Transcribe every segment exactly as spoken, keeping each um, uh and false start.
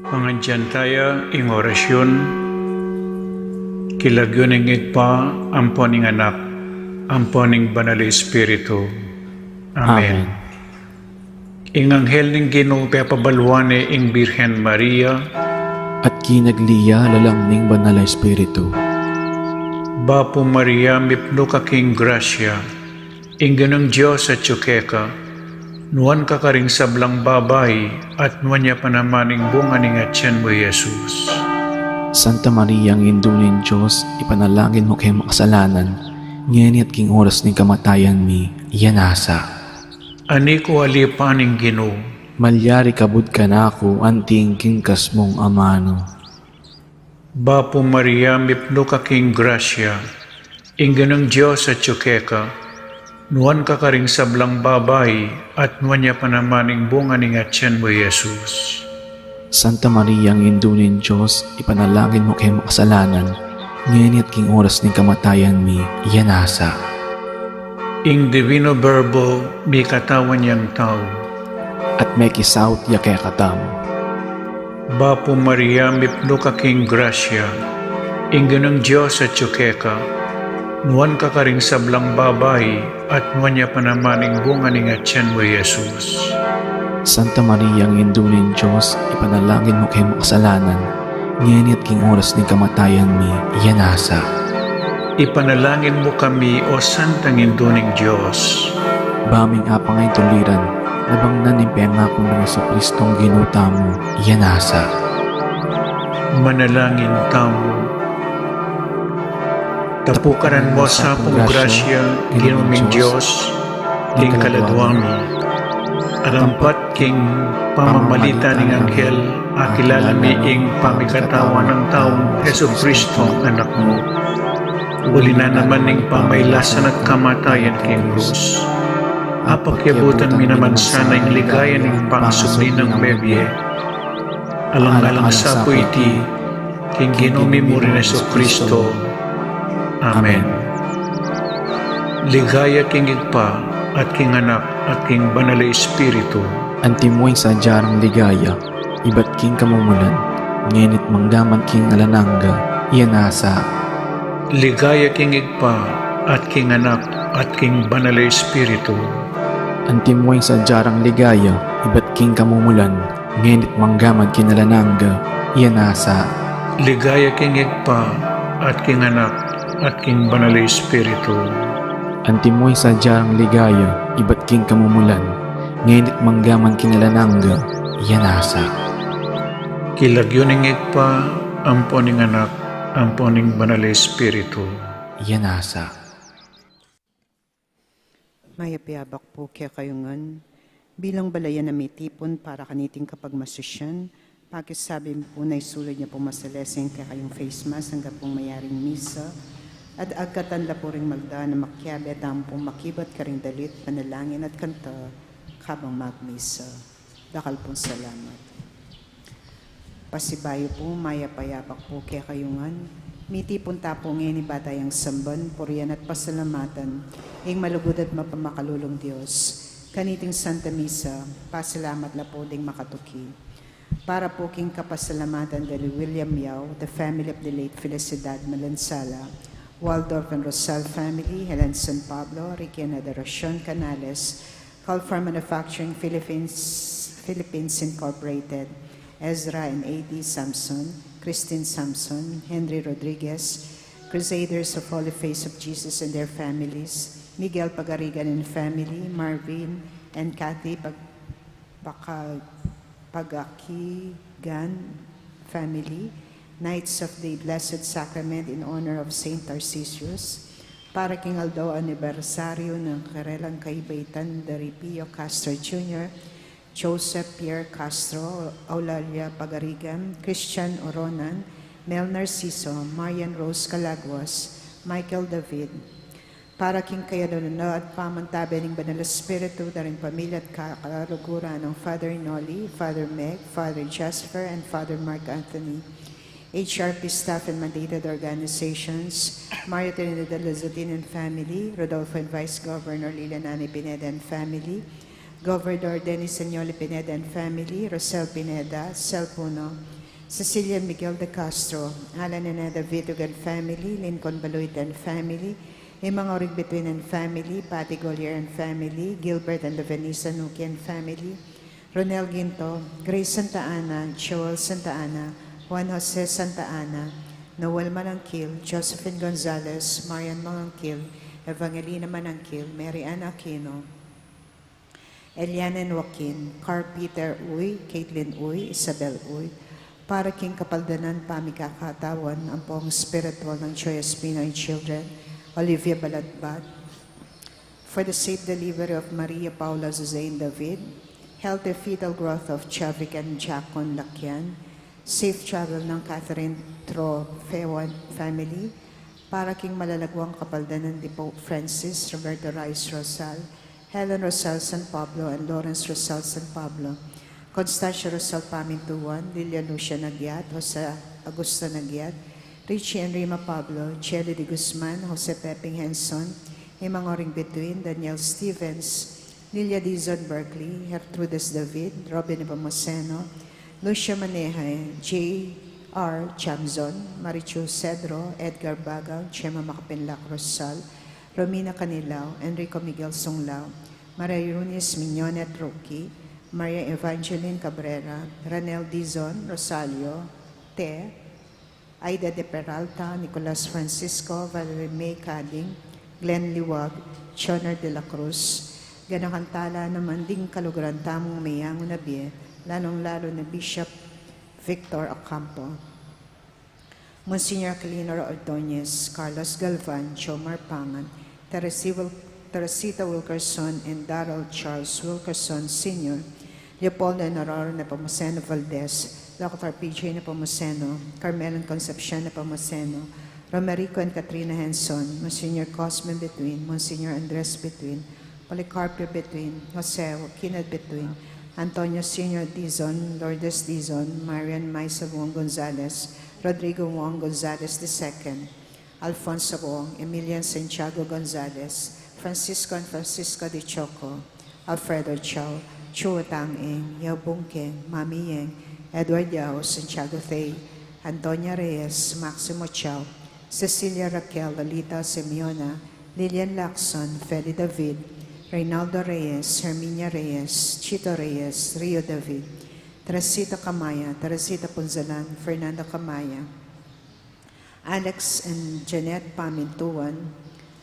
Pangadyan taya ing orasyun. King lagyu ning Ibpa, ampo ning Anak, ampo ning Banal a Espiritu. Amen. Amen. Ing anghel ning Ginu pepabaluan ne ing Birhen Maria. At kinagli ya lalam ning Banal a Espiritu. Bapu Maria, mipnu ka king grasya, ing Ginung Dios atyu keka, nuan ka karing sablang babai, at nuan ya pa naman ing bunga ning atyan mu, Jesus. Santa Maria, Indu ning Dios, ipanalangin mu keng makasalanan, ngeni at king oras ning kamatayan mi. Amen. Ani ku alipan ing Ginu. Malyari kabud kanaku anting king kasmung amanu. Bapu Maria, mipnu ka king grasya, ing Ginung Dios atyu keka, nuan ka karing sablang babai, at nuan ya pa naman ing bunga ning atyan mu, Jesus. Santa Maria, Indu ning Dios, ipanalangin mu keng makasalanan, ngeni at king oras ning kamatayan mi. Amen. Ing Divino Verbo mikatawan yang tau. At mekisaut ya kekatamu. Bapu Maria, mipnu ka king grasya, ing Ginung Dios atyu keka, nuan ka karing sablang babai, at nuan ya pa naman ing bunga ning atyan mu, Jesus. Santa Maria, Indu ning Dios, ipanalangin mu keng makasalanan, ngeni at king oras ning kamatayan mi. Amen. Ipanalangin mu kami, O Santang Indu ning Dios. Ba ming apang ing tuliran, nabang na ning pengaku nang Jesucristong Ginu tamu. Amen. Manalangin tamu. Tapukaran mu sa pung grasya, Ginu ming Dios, king kaladua mi. At ampat king pamamagitan ning anghel, akilala mi ing pamikatawan nang taung Jesucristo, Anak mu. Uli na naman ning pamailasan at kamatayan king krus, apakyabutan mi naman sana ing ligaya ning pangasubli nang mebie. Alang-alang sa pu iti, king Ginu mi murin Jesucristo. Amen. Ligaya king Ibpa, at king Anak, at king Banal a Espiritu. Antimo ing sadya rang ligaya, ibat king kamumulan, ngeni't manggaman king alang angga. Amen. Ligaya king Ibpa, at king Anak, at king Banal a Espiritu. Antimo ing sadya rang ligaya, ibat king kamumulan, ngeni't manggaman king alang angga. Amen. Ligaya king Ibpa, at king Anak, at king Banal a Espiritu. Antimo ing sadya rang ligaya, ibat king kamumulan, ngeni't manggaman king alang angga. Amen. King lagyu ning Ibpa, ampo ning Anak, ampo ning Banal a Espiritu. Amen. Mayap a abak pu kekayu ngan. Bilang balayan a mitipun para kaniting kapagmasisyan, pakisabi mu pu na isulud ne pung masalese ing kekayung face mask angga pung mayaring misa, at agkatan la pu ring magdaan a makiabe tamu pung makibat karing dalit, panalangin at kanta kabang magmisa. Dakal pung salamat. Pasibayu pu, mayap a abak pu kekayu ngan. Mitipun ta pu ngeni ba tang samban, purian at pasalamatan ing malugud at mapamakalulung Dios. Kaniting Santa Misa, pasalamat la pu ding makatuki. Para pu king kapasalamatan da William Yao, the family of the late Felicidad Malansala, Waldorf and Rosal family, Helen San Pablo, Riquena de Rocion Canales, Calfar Manufacturing Philippines, Philippines Incorporated, Ezra and A D Samson, Christine Samson, Henry Rodriguez, Crusaders of Holy Face of Jesus and their families, Miguel Pagarigan and family, Marvin and Kathy Pag-, Paka-, Pagakigan family, Knights of the Blessed Sacrament in honor of Saint Tarcisius, para king aldo anibersaryu nang karelang kaibaitan da ri Pio Castro Junior, Joseph Pierre Castro, Eulalia Pagarigan, Christian Oronan, Mel Narciso, Marian Rose Calaguas, Michael David, para king kayabe at pamantabe ning Banal Espiritu, da ring pamilya at ka-, kaluguran nang Father Noli, Father Meg, Father Jasper, and Father Mark Anthony, H R P staff and mandated organizations, Mario Trinidad Lazatin and family, Rodolfo and Vice Governor Lilian Ani Pineda and family, Governor Dennis Senioli Pineda and family, Rosel Pineda, Sel Puno, Cecilia and Miguel de Castro, Alan and Eda Vitugan family, Lincoln Baluit and family, Imang Orig Bituin and family, Patty Golier and family, Gilbert and Lovenisa Nuki and family, Ronel Ginto, Grace Santa Ana, Joel Santa Ana, Juan Jose Santa Ana, Noel Manangkil, Josephine Gonzalez, Marian Manangkil, Evangelina Manangkil, Mary Ann Aquino, Eliana and Joaquin, Carl Peter Uy, Caitlin Uy, Isabel Uy, para king kapaldanan pamikakatawan ampong spiritual nang Joy Espino and children, Olivia Balatbat, for the safe delivery of Maria Paula Jose and David, healthy fetal growth of Chavik and Jacon Lakian, safe travel nang Catherine Trofeo and family, para king malalaguang kapaldanan di Pope Francis, Roberto Rice Rosal, Helen Rosal San Pablo and Lawrence Rosal San Pablo, Constancia Rosal Pamintuan, Lilia Lucia Nagyat, Jose Augusto Nagyat, Richie and Rima Pablo, Jelly de Guzman, Jose Peping Henson, Imang Oring Bituin, Daniel Stevens, Lilia Dizon Berkeley, Gertrudis David, Robin Nepomuceno, Lucia Maneja, J R Chamzon, Marichu Cedro, Edgar Bagal, Chema Makapinlak Rosal, Romina Canilao, Enrico Miguel Sunglao, Maria Eunice Miñonet Roque, Maria Evangeline Cabrera, Ranel Dizon, Rosalio Te, Aida de Peralta, Nicolas Francisco, Valerie May Cading, Glenn Liwag, Chonard de la Cruz, ganakan tala naman ding kaluguran tamung meyangu na bie, lalung-lalu na Bishop Victor Ocampo, Monsignor Aquilino Ordonez, Carlos Galvan, Jomar Pangan, Teresita Wil-, Teresita Wilkerson, and Darrell Charles Wilkerson Senior, Leopoldo and Aurora Nepomuceno Valdez, Doctor P J Nepomuceno, Carmel and Concepcion Nepomuceno, Romerico and Katrina Henson, Monsignor Cosme Bituin, Monsignor Andres Bituin, Policarpio Bituin, Jose Joaquin Bituin, Antonio Senior Dizon, Lourdes Dizon, Marian Maisa Wong Gonzalez, Rodrigo Wong Gonzalez the second, Alfonso Wong, Emilian Santiago Gonzalez, Francisco and Francisca de Choco, Alfredo Chow, Chuo Tang Eng, Yao Bung Keng, Mami Yeng, Edward Yao, Santiago Fei, Antonia Reyes, Maximo Chow, Cecilia Raquel, Lolita Simeona, Lilian Lacson, Feli David, Reynaldo Reyes, Herminia Reyes, Chito Reyes, Rio David, Teresita Camaya, Teresita Punzalan, Fernando Camaya, Alex and Jeanette Pamintuan,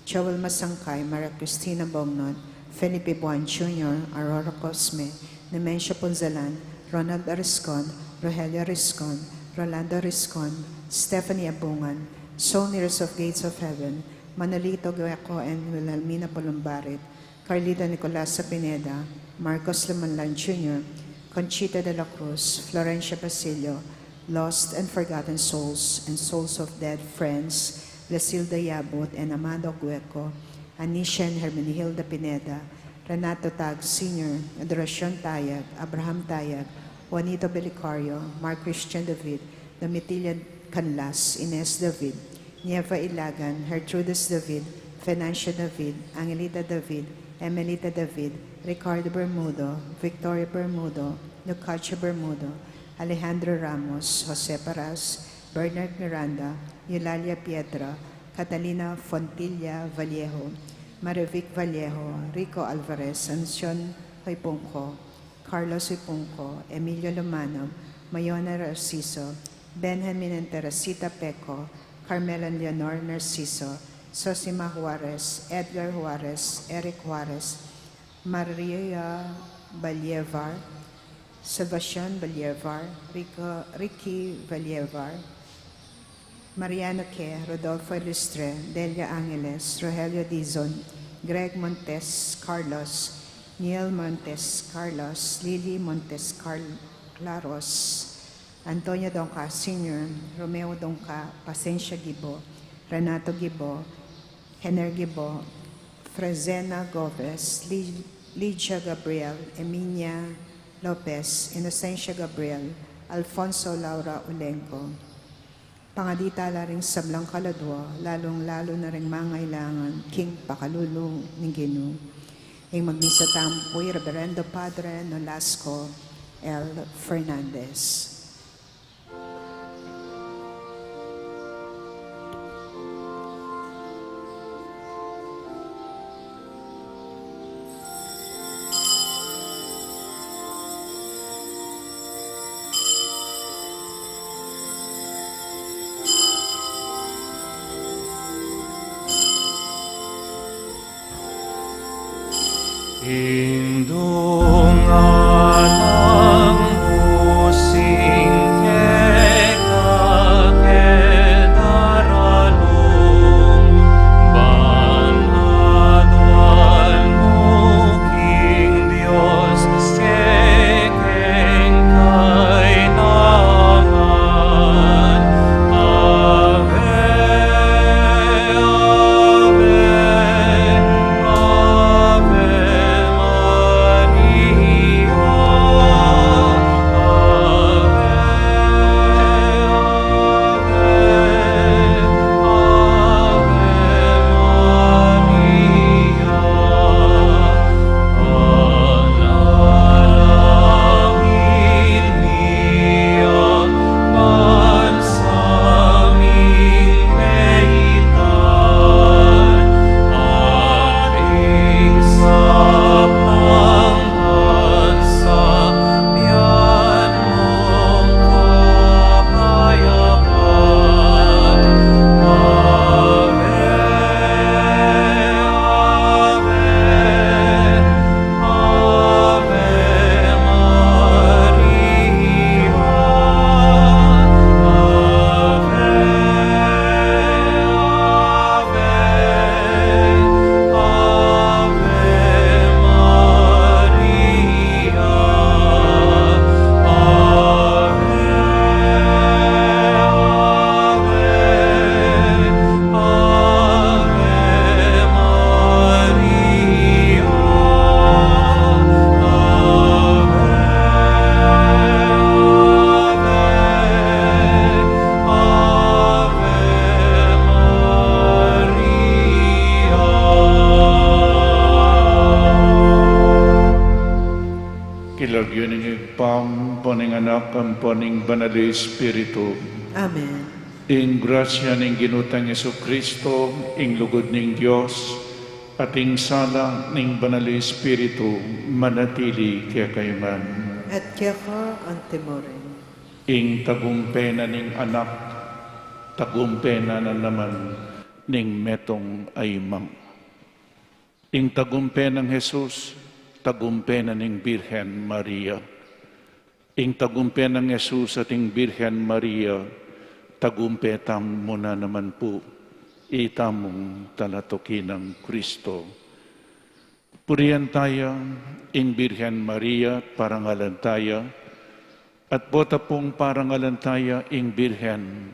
Joel Masangkay, Maria Cristina Bongnot, Felipe Buan Junior, Aurora Cosme, Nemencio Punzalan, Ronald Ariscon, Rogelio Ariscon, Rolando Ariscon, Stephanie Abungan, Soul Leaders of Gates of Heaven, Manolito Gueco and Wilhelmina Pulumbarit, Carlita Nicolasa Pineda, Marcos Lumanlan Junior, Conchita de la Cruz, Florencia Basilio, Lost and Forgotten Souls and Souls of Dead Friends, Blasilda Yabut and Amado Gueco, Anisha and Hermenihilda Pineda, Renato Tag Senior, Adoracion Tayag, Abraham Tayag, Juanito Belicario, Mark Christian David, Domitila Canlas, Ines David, Nieva Ilagan, Gertrudis David, Venancia David, Angelita David, Emelita David, Ricardo Bermudo, Victoria Bermudo, Nucacio Bermudo, Alejandro Ramos, Jose Paras, Bernard Miranda, Eulalia Piedra, Catalina Fontilla Vallejo, Marivic Vallejo, Rico Alvarez, Ancion Hoypungco, Carlos Hoypungco, Emilio Lumanov, Mayona Narciso, Benjamin and Teresita Peco, Carmela and Leonor Narciso, Sosima Juarez, Edgar Juarez, Eric Juarez, Maria Balyevar, Sebastian Balyevar, Rico, Ricky Balyevar, Mariano Ke, Rodolfo Ilustre, Delia Angeles, Rogelio Dizon, Greg Montes Carlos, Neil Montes Carlos, Lily Montes Car-, Claros, Antonio Donca Senior, Romeo Donca, Pasensia Gibo, Renato Gibo, Henner Gibo, Frezena Goves, Li-, Lydia Gabriel, Eminia Lopez, Inocencia Gabriel, Alfonso Laura Ulenco. Pangadi tala ring sablang kaladua, lalung-lalu na ring mangailangan king pakalulu ning Ginu. Ing magmisa tamu pu i Reverendo Padre Nolasco L Fernandez. Indung alang mu sing keka ke daralung, ban aduan mu king Dios kekeng kainangan. Ave, Ave, Ave Maria. Ave, Ave, Ave Maria. Panalangin mi a ban sa ming meitan, at ing sablang bansa, byan mung kapayapan. Ave, Ave, Ave Maria. Ave, Ave, Ave Maria. Ave, Ave, Ave Maria. Ave, Ave, Ave Maria. King lagyu ning Ibpa, ampo ning Anak, ampo ning Banal a Espiritu. Amen. Ing grasya ning Ginu tang Jesucristo, ing lugud ning Dios, at ing sala ning Banal a Espiritu, manatili kekayu ngan. At keka anti murin. Ing tagumpe na ning Anak, tagumpe na naman ning metung a Imang. Ing tagumpe nang Jesus, tagumpe na ning Birhen Maria. Ing tagumpe nang Jesus at ing Birhen Maria, tagumpe tamu na naman pu, itamung talatuki nang Kristo. Purian taya ing Birhen Maria, parangalan taya, at bota pung parangalan taya ing Birhen,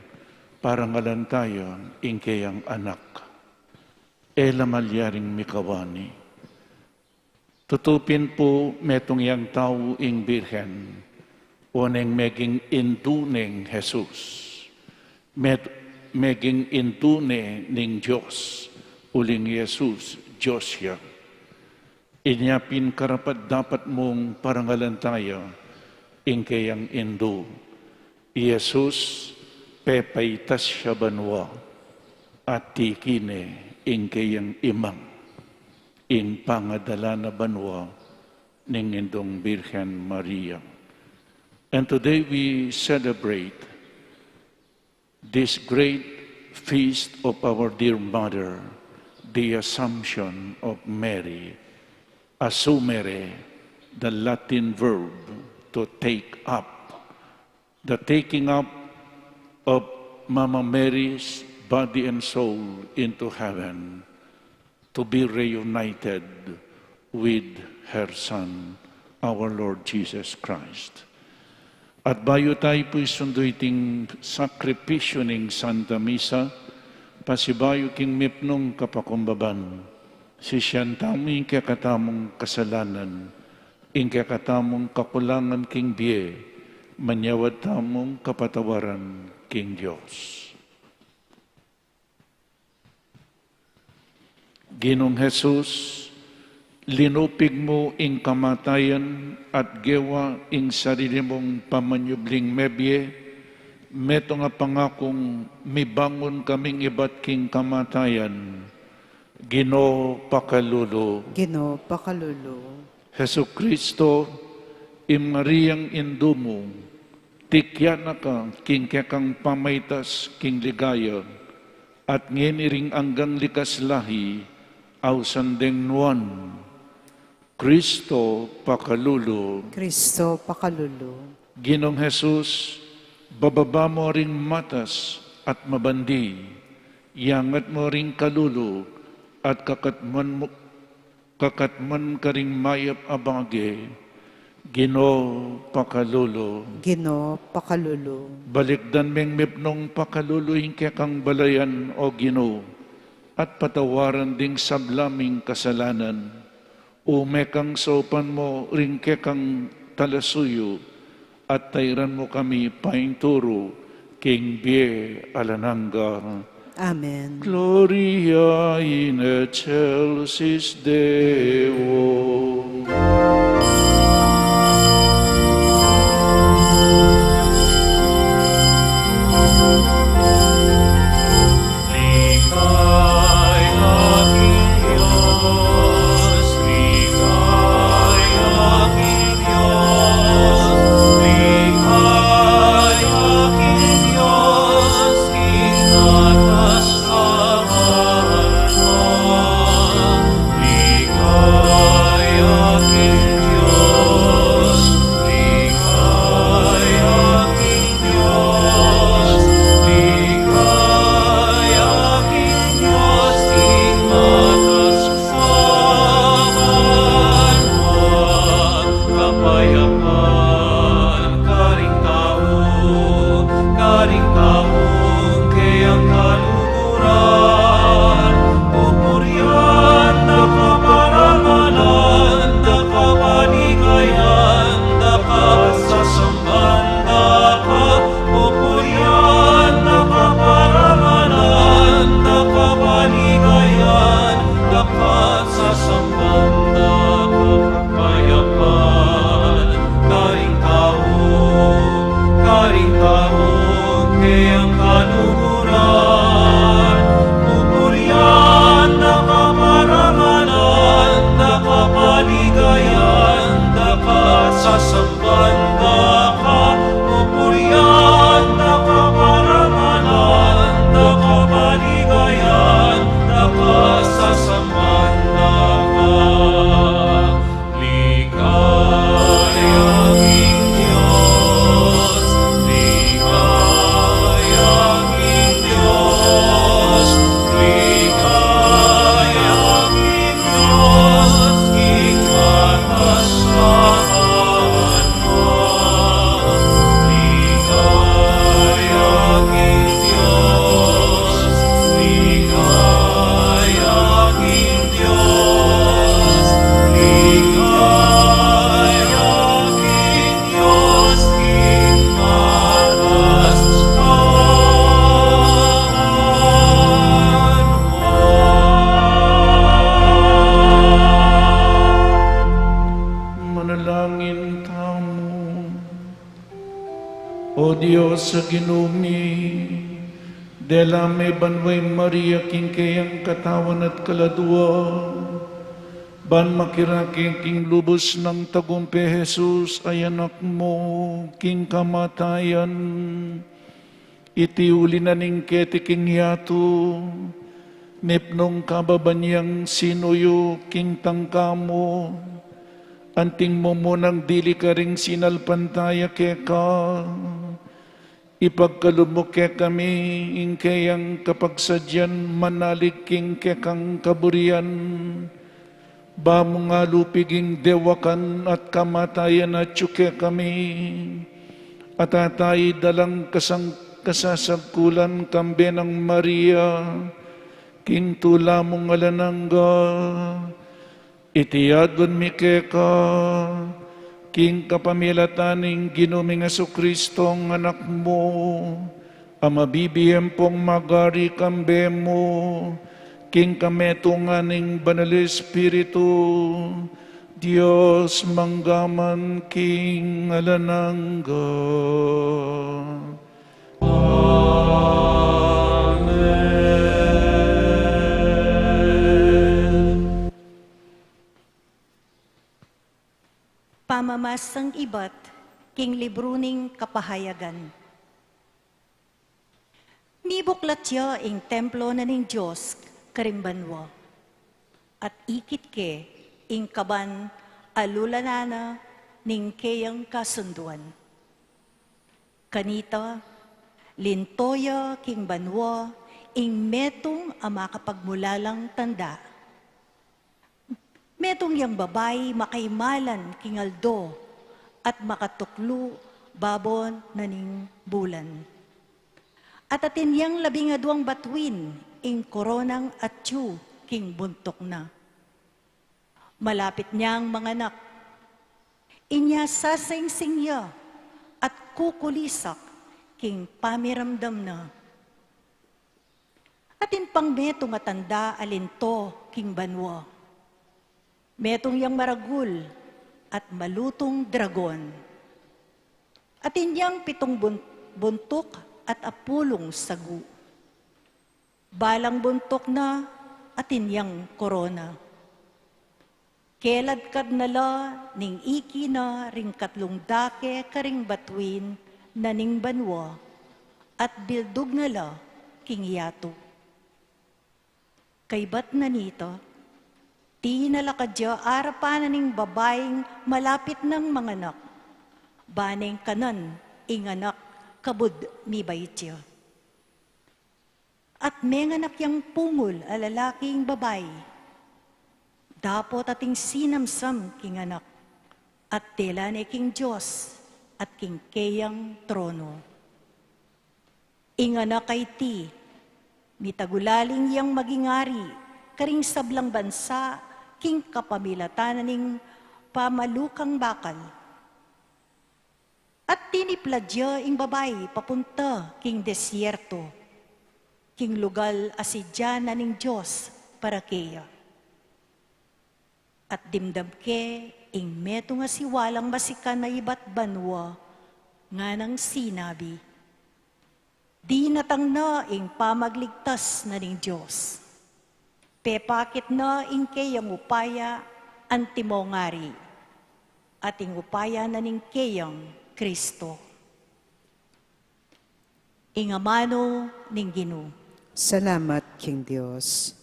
parangalan taya ing keyang anak. E la malyaring mikawani. Tutu pin pu metung yang tau ing Birhen, oneng meging indu neng Jesus. Met-, meging indu ne ning Dios, uling Jesus, Dios ya. Inya pin karapat-dapat mung parangalan taya ing keyang indu. I Jesus, pepaitas ya banua, at tiki ne ing keyang Imang, ing pangadalan a banua ning Indung Birhen Maria. And today we celebrate this great feast of our dear mother, the Assumption of Mary. Assumere, the Latin verb to take up. The taking up of Mama Mary's body and soul into heaven to be reunited with her Son, our Lord Jesus Christ. At bayu tayu pu isundu iting sakripisyu ning Santa Misa, pasibayu king mipnung kapakumbaban, sisian tamu ing kekatamung kasalanan, ing kekatamung kakulangan king bie, manyawad tamung kapatawaran king Dios. Ginung Jesus, linupig mu ing kamatayan at gewa ing sarili mung pamanyubling mebie, metung a pangakung mibangun kaming ibat king kamatayan. Ginu, pakalulu. Ginu, pakalulu. Jesucristo, ing Mariang indu mu, tikyan na ka king kekang pamaitas king ligaya, at ngeni ring anggang likas lahi, ausan deng nuan. Kristo pakalulu. Kristo pakalulu. Ginung Jesus, bababa mu ring matas at mabandi, iyangat mu ring kalulu at kakatman mu, kakatman karing mayap a bage. Ginu pakalulu. Ginu pakalulu. Balikdan meng mipnung pakalulu ing kekang balayan, o Ginu, at patawaran ding sabla ming kasalanan. Ume kang saupan mu ring kekang talasuyu, at tairan mu kami painturu king bie alang angga. Amen. Gloria in excelsis Deo. Dios, ligaya king Dios, king matas kabanua, kapayapan karing tau, karing tau keyang kaluguran, pupurian da ka, parangalan da ka, paligayan da ka, sasamban da ka, pupurian da ka, parangalan da ka, paligayan da ka, sasamban da ka, kapayapan karing tau, karing tau keyang kaluguran, pupurian da ka, parangalan da ka, paligayan da ka, sasamban da ka, pupurian da ka, parangalan da ka, paligayan da ka, sasamban da ka. Ligaya king Dios, ligaya king Dios, ligaya king Dios, king matas kabanua. Ligaya king Dios, ligaya king Dios, ligaya king Dios, king matas kabanua. Manalangin tamu. O Dios a Ginu mi, dela me banua i Maria king keyang katawan at kaladua, ban makirake king lubus nang tagumpe Jesus a Anak mu king kamatayan. Iti uli na ning keti king yatu, mipnung kababan yang sinuyu king tangka mu, anting mumunang dili karing sinalpantaya keka. Ipagkalub mu kekami ing keyang kapagsadyan manalig king kekang kaburian, ba mung alupig ing dewakan at kamatayan atyu kekami, at ataid alang kasang-, kasasagkulan kambe nang Maria, king tula mung alang angga. Iti adwan mi keka, king kapamilatan ning Ginu ming Jesucristo a Anak mu, a mabibie ampong magari kambe mu, king kametungan ning Banal Espiritu, Dios mangga man king alang angga. Amen. Pamamasang ibat king libru ning Kapahayagan. Mibuklat ya ing templo na ning Dios karing banua, at ikit ke ing kaban alulanan na ning keyang kasunduan. Kanita, linto ya king banua ing metung a makapagmulalang tanda. Metung yang babai makaimalan king aldo at makatuklu babo na ning bulan. At atin yang labing aduang batuin ing koronang atyu king buntuk na. Malapit niyang manganak. Inya sasaingsing ya at kukulisak king pamiramdam na. Atin pang metung a tanda a linto king banua. Metung yang maragul at malutung dragon. Atin yang pitung bun-, buntuk at apulung sagu. Balang buntuk na atin yang korona. Keladkad na la ning iki na ring katlung dake karing batuin na ning banua at bildug na la king yatu. Kaybat na nita, tinalakad ya arapan na ning babaing malapit nang manganak. Baneng kanan ing anak kabud mibait ya. At menganak yang pungul a lalaki ing babai. Dapot ating sinamsam king anak, at dela ne king Dios, at king keyang trono. Ing anak a iti, mitagulaling yang maging ari, karing sablang bansa, king kapamilatan na ning pamalukang bakal. At tiniplad ya ing babai papunta king desierto, king lugal a sidya na ning Dios para keya. At dimdam ke ing metung a siwalang masikan a ibat banua, nganang sinabi, Dinatang na ing pamagligtas na ning Dios. Pepakit na ing keyang upaya antimong ari, at ing upaya na ning keyang Kristo. Ing amanu ning Ginu. Salamat king Dios.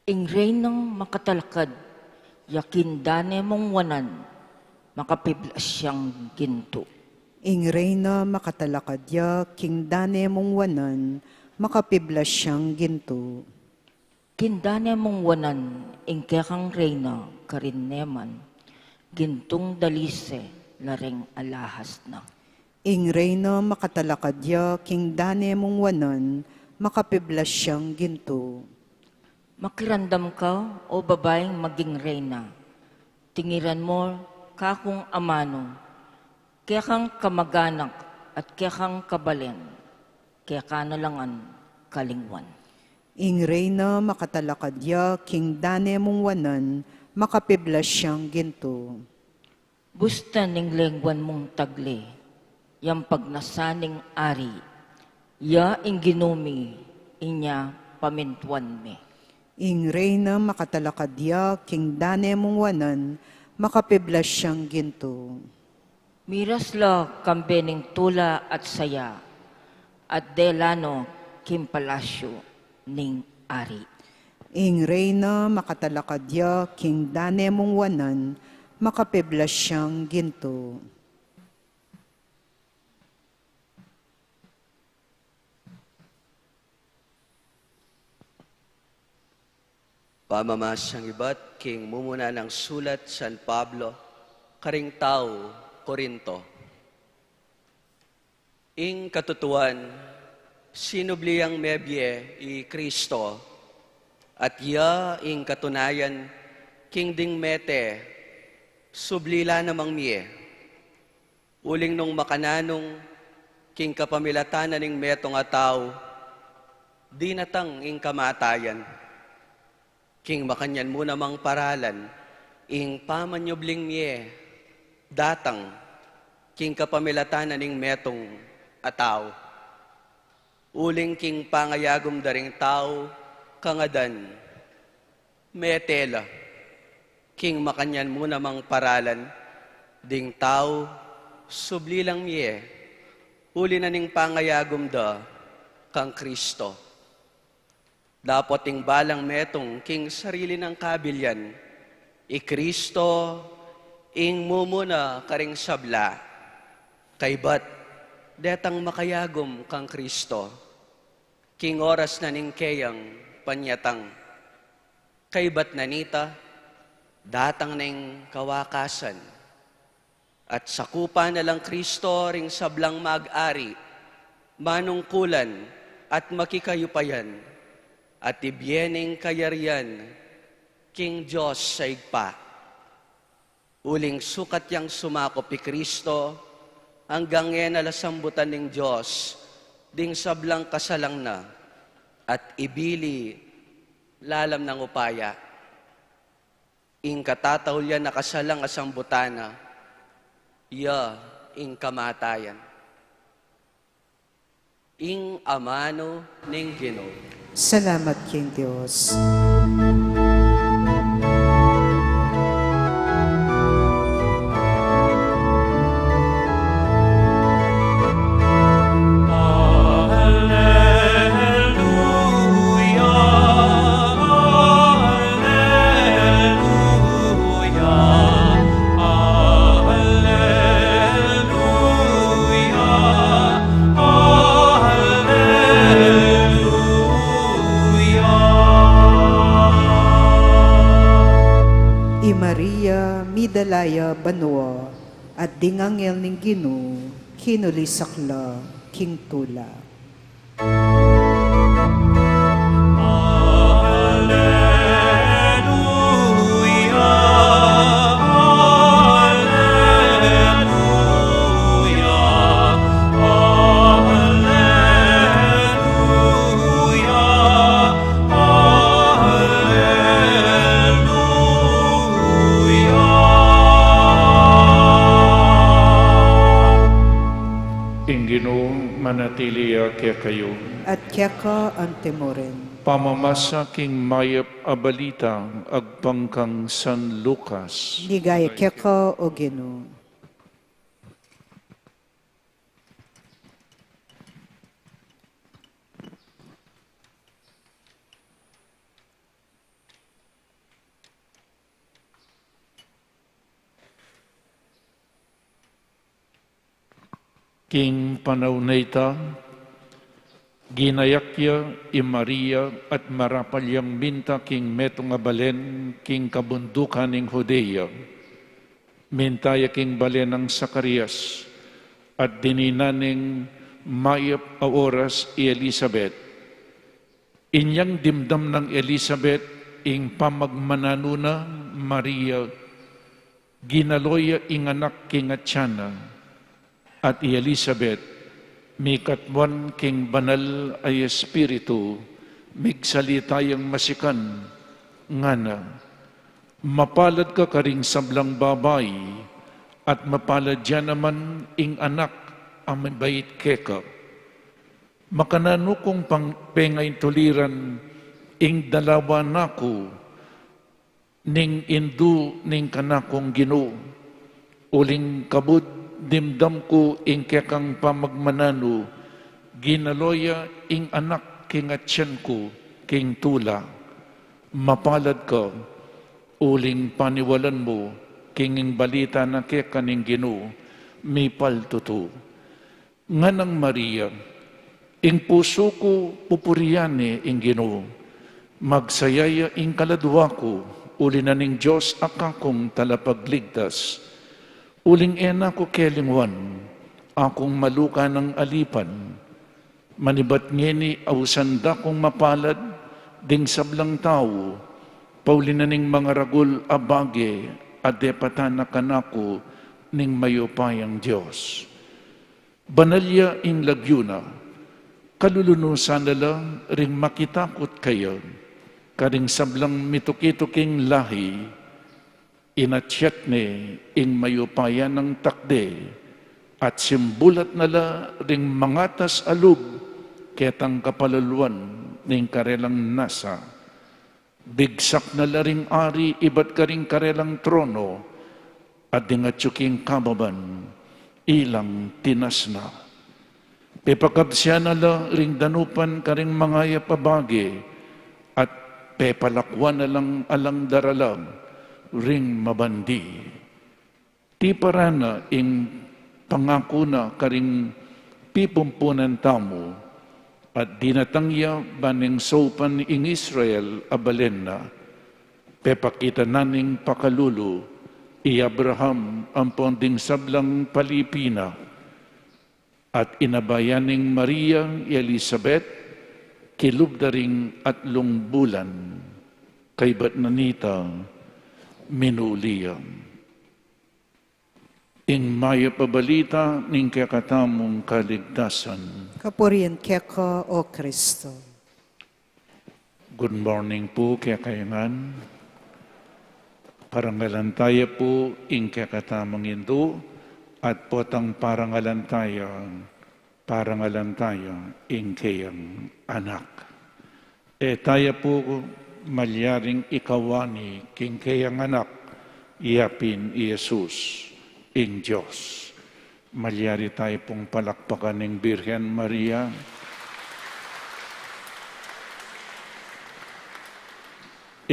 Ing Reynang makatalakad, ya king dane mung wanan, makapiblas yang gintu. Ing Reyna makatalakad ya king dane mung wanan, makapiblas yang gintu. King dane mung wanan, ing kekang Reyna karin neman, gintung dalise la reng alahas na. Ing Reyna makatalakad ya king dane mung wanan, makapiblas yang gintu. Makiramdam ka, o babaing maging reyna, tingiran mo kakung amanu, kekang kamaganak at kekang kabalen, keka na la ngan kalingwan. Ing Reyna makatalakad ya king dane mung wanan, makapiblas yang gintu. Busta ning lengwan mung tagli, yang pagnasan ning ari, ya ing Ginu mi, inya pamintuan mi. Ing Reyna makatalakad ya king dane mung wanan, makapiblas yang gintu. Miras la kambe ning tula at saya, at dela no king palasyu ning ari. Ing Reyna makatalakad ya king dane mung wanan, makapiblas yang gintu. Pamamasang ibat king mumuna nang sulat San Pablo karing tau Corinto. Ing katutuan, sinubli yang mebie i Kristo, at ya ing katunayan king ding mete, subli la namang mie. Uling nung makananung king kapamilatan na ning metung a tau, dinatang ing kamatayan. King makanyan mu namang paralan, ing pamanyubling mie datang king kapamilatan na ning metung a tau. Uling king pangayagum da ring tau, Kangadan, mete la king makanyan mu namang paralan ding tau, subli lang mie, uli na ning pangayagum da kang Kristo. Dapot ing balang metung king sarili nang kabilian, i Kristo ing mumuna karing sabla. Kaybat detang makayagum kang Kristo king oras na ning keyang panyatang. Kaybat na nita, datang na ing kawakasan. At sakupan na lang Kristo ring sablang mag-ari, manungkulan, at makikayupayan, at ibie ning kayarian king Dios a Ibpa. Uling sukat yang sumakup i Kristo, anggang e na la sambutan ning Dios ding sablang kasalang na, at ibili lalam nang upaya. Ing katatahul ya na kasalang a sambutan na, ya ing kamatayan. Ing amanu ning Ginu. Salamat king Dios. Aleluya, aleluya, aleluya. I Maria midala ya banua, at ding anghel ning Ginu kinulisak la king tula. Aleluya, aleluya, aleluya, aleluya. Ing Ginu manatili ya kekayu. At keka antimurin. Pamamasa king mayap a balita agpang kang San Lucas. Ligaya keka, O Ginu. King panaun a ita, ginayak ya i Maria at marapal yang minta king metung a balen king kabundukan ning Judea. Minta ya king balen nang Zacarias, at dininan ning mayap a oras i Elisabet. Inyang dimdam nang Elisabet ing pamagmananu nang Maria, ginalo ya ing anak king atian na, at i Elisabet, mikatmuan king Banal a Espiritu, migsalita yang masikan, ngana, "Mapalad ka karing sablang babai, at mapalad ya naman ing anak a mibait keka. Makananu kung pang-, pengaintuliran ing dalawa naku ning indu ning kanakung Ginu? Uling kabud dimdam ku ing kekang pamagmananu, ginalo ya ing anak king atian ku king tula. Mapalad ka, uling paniwalan mu king ing balita na keka ning Ginu mipaltutu." Nganang Maria, "Ing pusu ku pupurian ne ing Ginu. Magsaya ya ing kaladua ku, uli na ning Dios a kakung Talapagligtas. Uling e na ku kelinguan, akung maluka nang alipan. Manibat ngeni ausan da kung mapalad ding sablang tau, pauli na ning mangaragul a bage a depatan na kanaku ning mayupayang Dios." Banal ya ing lagyu na, kalulunusan na la ring makitakut kaya, karing sablang mituki-tuking lahi, inatyat ne ing mayupaya nang takde, at simbulat na la ring mangatas a lub ketang kapalaluan ning karelang nasa. Bigsak na la ring ari ibat karing karelang trono, at ding atyu king kababan, ilang tinasna. Pepakabsian na la ring danupan karing mangayap a bage, at pepalakwan na lang alang daralag ring mabandi. Tiparan na ing pangaku na karing pipumpunan tamu, at dinatang ya ban ning saupan ing Israel a balen na. Pepakita na ning pakalulu i Abraham ampon ding sablang palipi na, at inabayan ning Maria i Elisabet kilub da ring atlung bulan, kaybat na nita minuli ya. Ing mayap a balita ning kekatamung kaligtasan. Kapurian keka, O Kristo. Good morning pu kekayu ngan. Parangalan taya pu ing kekatamung Indu, at potang parangalan taya, parangalan taya ing keyang anak. E taya pu malyaring ikawani king keyang anak, yapin i Jesus, ing Dios. Malyari taya pung palakpakan ing Birhen Maria.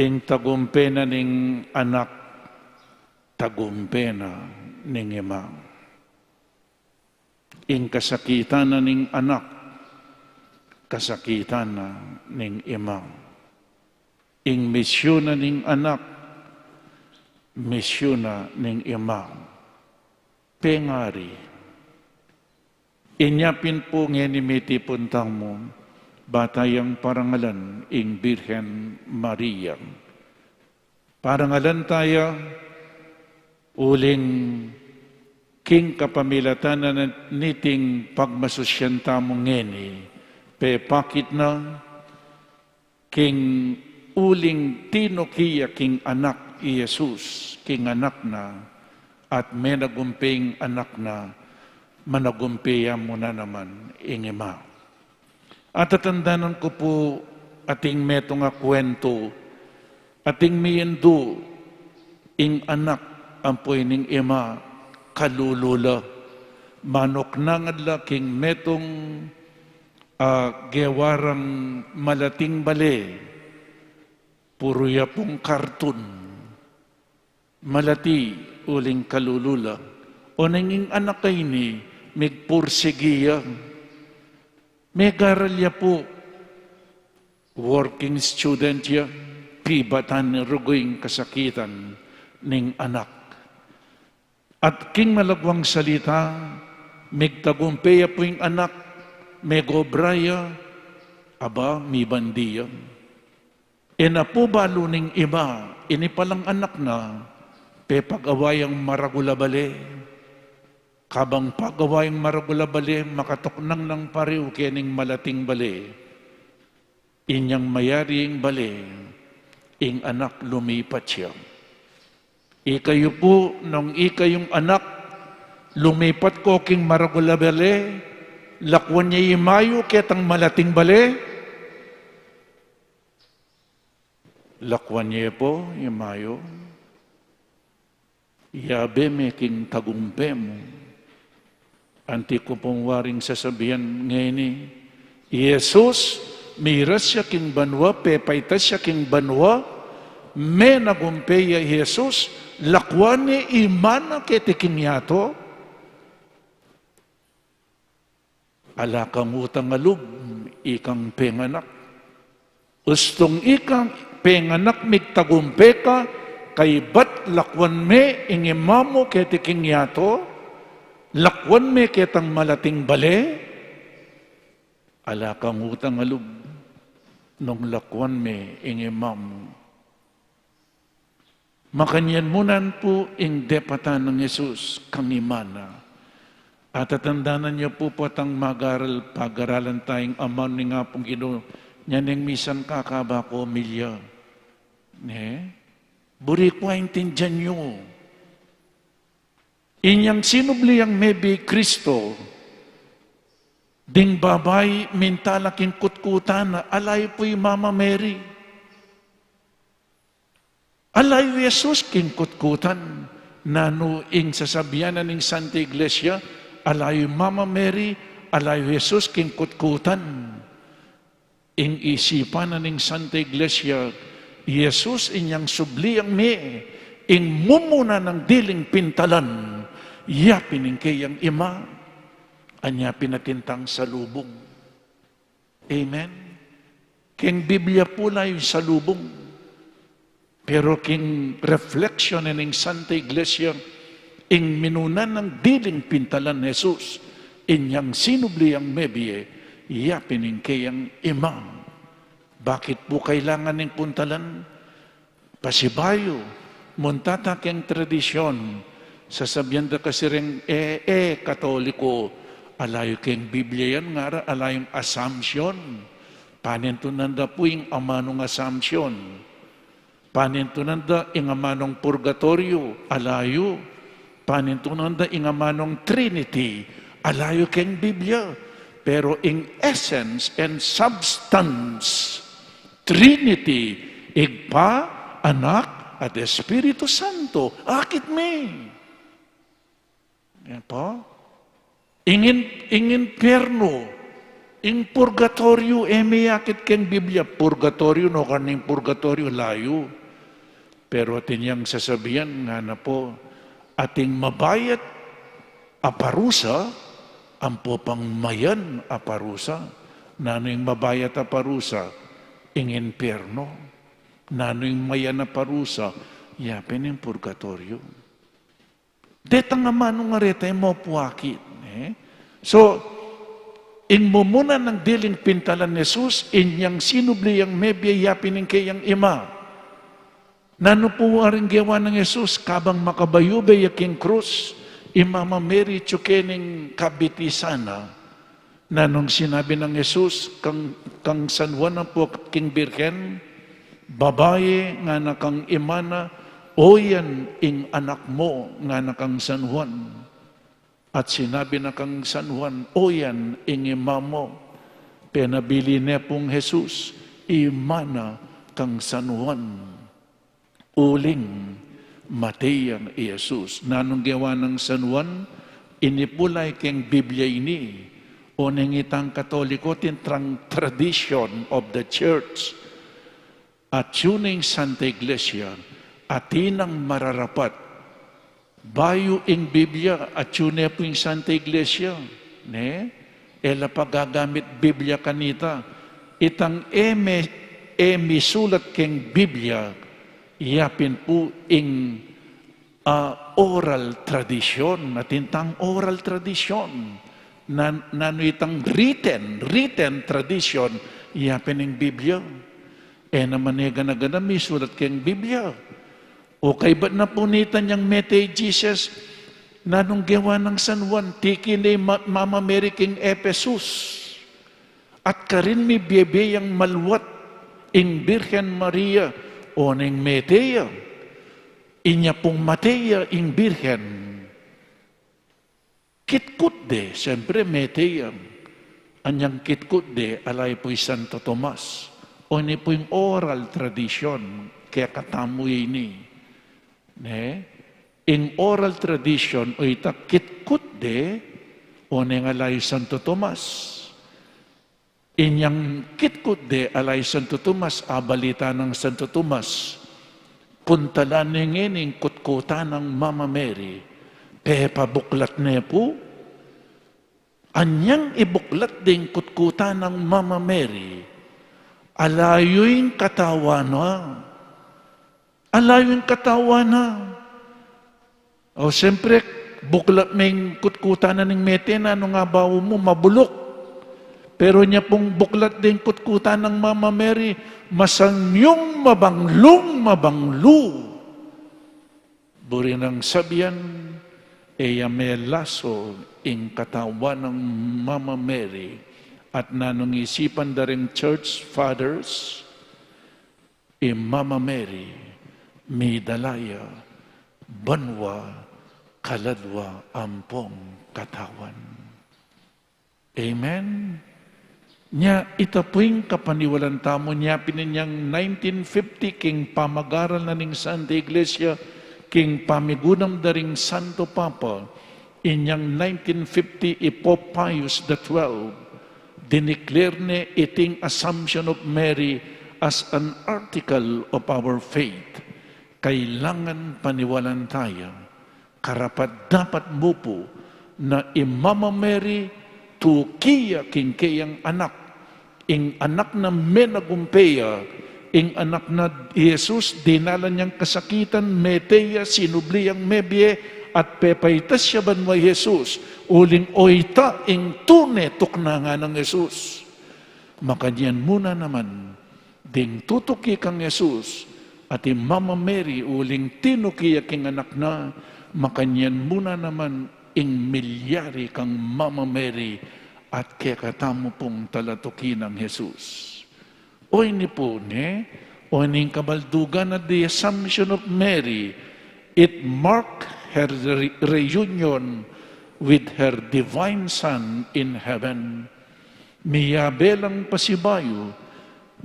Ing tagumpe na ning anak, tagumpe na ning ima. Ing kasakitan na ning anak, kasakitan na ning ima. Ing misyun na ning anak, misyun na ning ima. Pengari. Inya pin pu ngeni mitipun tamu, ba tayang parangalan ing Birhen Maria. Parangalan taya, uling king kapamilatan na niting pagmasusyan tamu ngeni, pepakit na, king uling tinuki ya king anak i Jesus, king anak na, at menagumpe ing anak na, managumpe ya mu na naman ing ima. Atatandanan ku pu ating metung a kuwentu, ating miindu ing anak ampo ining ima, kalulu la, manuknangan la king metung a gewa rang malating bale, puru ya pung kartun. Malati uling kalulu la. Oneng ing anak a ini, migpursigi ya. Megaral ya pu. Working student ya, pibatan ne rugu ing kasakitan ning anak. At king malagwang salita, migtagumpe ya pu ing anak, megobra ya, aba, mibandi ya. E na pu balu ning ima, ini palang anak na, pepagawa yang maragul a bale. Kabang pagawa yang maragul a bale, makatuknang nang pariu kening malating bale. Inyang mayari ing bale, ing anak lumipat ya. Ikayu pu, nung ikayung anak, lumipat ko king maragul a bale, lakwan ye ima yu ketang malating bale? Lakwan ye pu, ima yu. Yabe me king tagumpe mu. Anti ku pung waring sasabian ngeni, i Jesus, miras ya king banua, pepaitas ya king banua, menagumpe ya i Jesus, lakwan ne ima na keti king yatu. Ala kang utang a lub, ikang penganak. Ustung ikang penganak, migtagumpe ka, kaybat lakwan me ing ima mu keti king yatu, lakwan me ketang malating bale, ala kang utang a lub, nung lakwan me ing ima mu. Makanyan mu nan pu ing depatan nang Jesus kang ima na. Atatandanan yu pu potang magaral, pagaralan taya ing Amaun ning Apung Ginu, nya neng misan kakaba ku omilya. Ne? Buri ku aintindian yu. Inyang sinubli yang mebie Kristo, Ding babai, minta la king kutkutan na, ala yu pu i Mama Mary. Ala yu Jesus king kutkutan. Nanu ing sasabian na ning Santa Iglesia? Ala yu i Mama Mary, ala yu i Jesus king kutkutan. Ing isipan na ning Santa Iglesia, i Jesus inyang subli yang mie, ing mumuna nang diling pintalan, yapin ing keyang Ima, anya pinatintang salubung. Amen? King Biblia pu la yu salubung. Pero king reflection na ning Santa Iglesia, ing minuna nang diling pintalan Jesus, inyang sinubli yang mebie, yapin ing keyang Ima. Bakit pu kailangan ning puntalan? Pasibayu, munta ta king tradisyon, sasabian da kasi reng, e, e, Katoliko, ala yu king Biblia yan, ngara, ala yung Assumption. Panintunan da pu ing amanung Assumption. Panintunan da ing amanung purgatoryo, ala yu. Panintunan da ing amanung Trinity, ala yu king Biblia. Pero ing essence and substance, Trinity, Ibpa, Anak, at Espiritu Santo, akit mi. Yan po. Ing in-, ing impyernu, ing purgatoryo, e meyakit king Biblia. Purgatoryo, nukarin ing purgatoryo, ala yu. Pero atin yang sasabian, ngana pu, atin mabayat a parusa, ampo pang mayan a parusa. Nanu ing mabayat a parusa? Ing impyernu. Nanu ing mayan a parusa? Yapin ing purgatoryo. Detang amanung areta e mu pu akit, e? So, ing mumuna nang diling pintalan Jesus, inyang sinubli yang mebie, yapin ing keyang Ima. Nanu pu waring gewa nang Jesus? Kabang makabayubay ya king krus, i Mama Mary atyu ke ning kabitisan na. Nanung sinabi nang Jesus kang, kang San Juan ampo king Birhen? Babai, ngana kang Ima na, oyan ing anak mu, ngana kang San Juan. At sinabi na kang San Juan, oyan ing Ima mu. Penabilin ne pung Jesus, Ima na kang San Juan. Uling mate yang i Jesus. Nanung gewa nang San Juan? Ini pu la yu king Biblia ini, o neng itang Katoliko, atin tang tradition of the church. Atyu ne ing Santa Iglesia, atin nang mararapat. Bayu ing Biblia, atyu ne pu ing Santa Iglesia, ne? E la pagagamit Biblia kanita. Itang e me-, e misulat king Biblia, yapin pu ing, a, oral tradition, atin tang oral tradition. Nan-, nanu itang written, written tradition, yapin ing Biblia. E naman e gana-gana misulat king Biblia. O kaybat na pu nita inyang mete i Jesus, nanung gewa nang San Juan? Tiki ne i Ma-, Mama Mary king Ephesus. At karin mibiebie yang maluat ing Birhen Maria, o neng mete ya. Inya pung mate ya ing Birhen. Kitkut de, siyempre, mete ya. Anyang kitkut de, ala yu pu i Santo Tomas. O ini pu ing oral tradition, kaya katamu ini. Ne? Ing oral tradition, o ita kitkut de, o neng ala yu i Santo Tomas. Inyang kitkut de, ala yu i Santo Tomas, abalita nang Santo Tomas, puntalan ne ngeni ing kutkutan nang Mama Mary, pepabuklat ne pu. Anyang ibuklat ding kutkutan nang Mama Mary, ala yu ing katawan na. Ala yu ing katawan na. O, siyempre, buklat me ing kutkutan na ning mete, nanung abaw mu? Mabuluk. Pero inya pung buklat ding kutkutan nang Mama Mary, masanyung mabanglung mabanglu. Buri nang sabian, e ya melaso ing katawan nang Mama Mary, at nanung isipan da ring church fathers, i Mama Mary, midala ya banua kaladua ampong katawan. Amen. Nya, ita pu ing kapaniwalan tamu nya pin inyang nineteen fifty king pamagaral na ning Santa Iglesia, king pamigunam da ring Santo Papa, inyang nineteen fifty i Pope Pius the twelfth, diniklir ne iting Assumption of Mary as an article of our faith. Kailangan paniwalan taya. Karapat-dapat mu pu na i Mama Mary tuki ya king keyang anak, ing anak na menagumpe ya, ing anak na Jesus, dinalan yang kasakitan, mete ya, sinubli yang mebie, at pepaitas ya banua i Jesus, uling oyta ing tune tuknangan nang Jesus. Makanyan mu na naman, ding tutuki kang Jesus, at i Mama Mary uling tinuki ya king anak na, makanyan mu na naman ing milyari kang Mama Mary, at kekatamu pung talatuki nang Jesus. Oyni pu ne, oyni ing kabaldugan na the Assumption of Mary, it marked her re-, reunion with her divine Son in heaven. Miyabe lang pasibayu,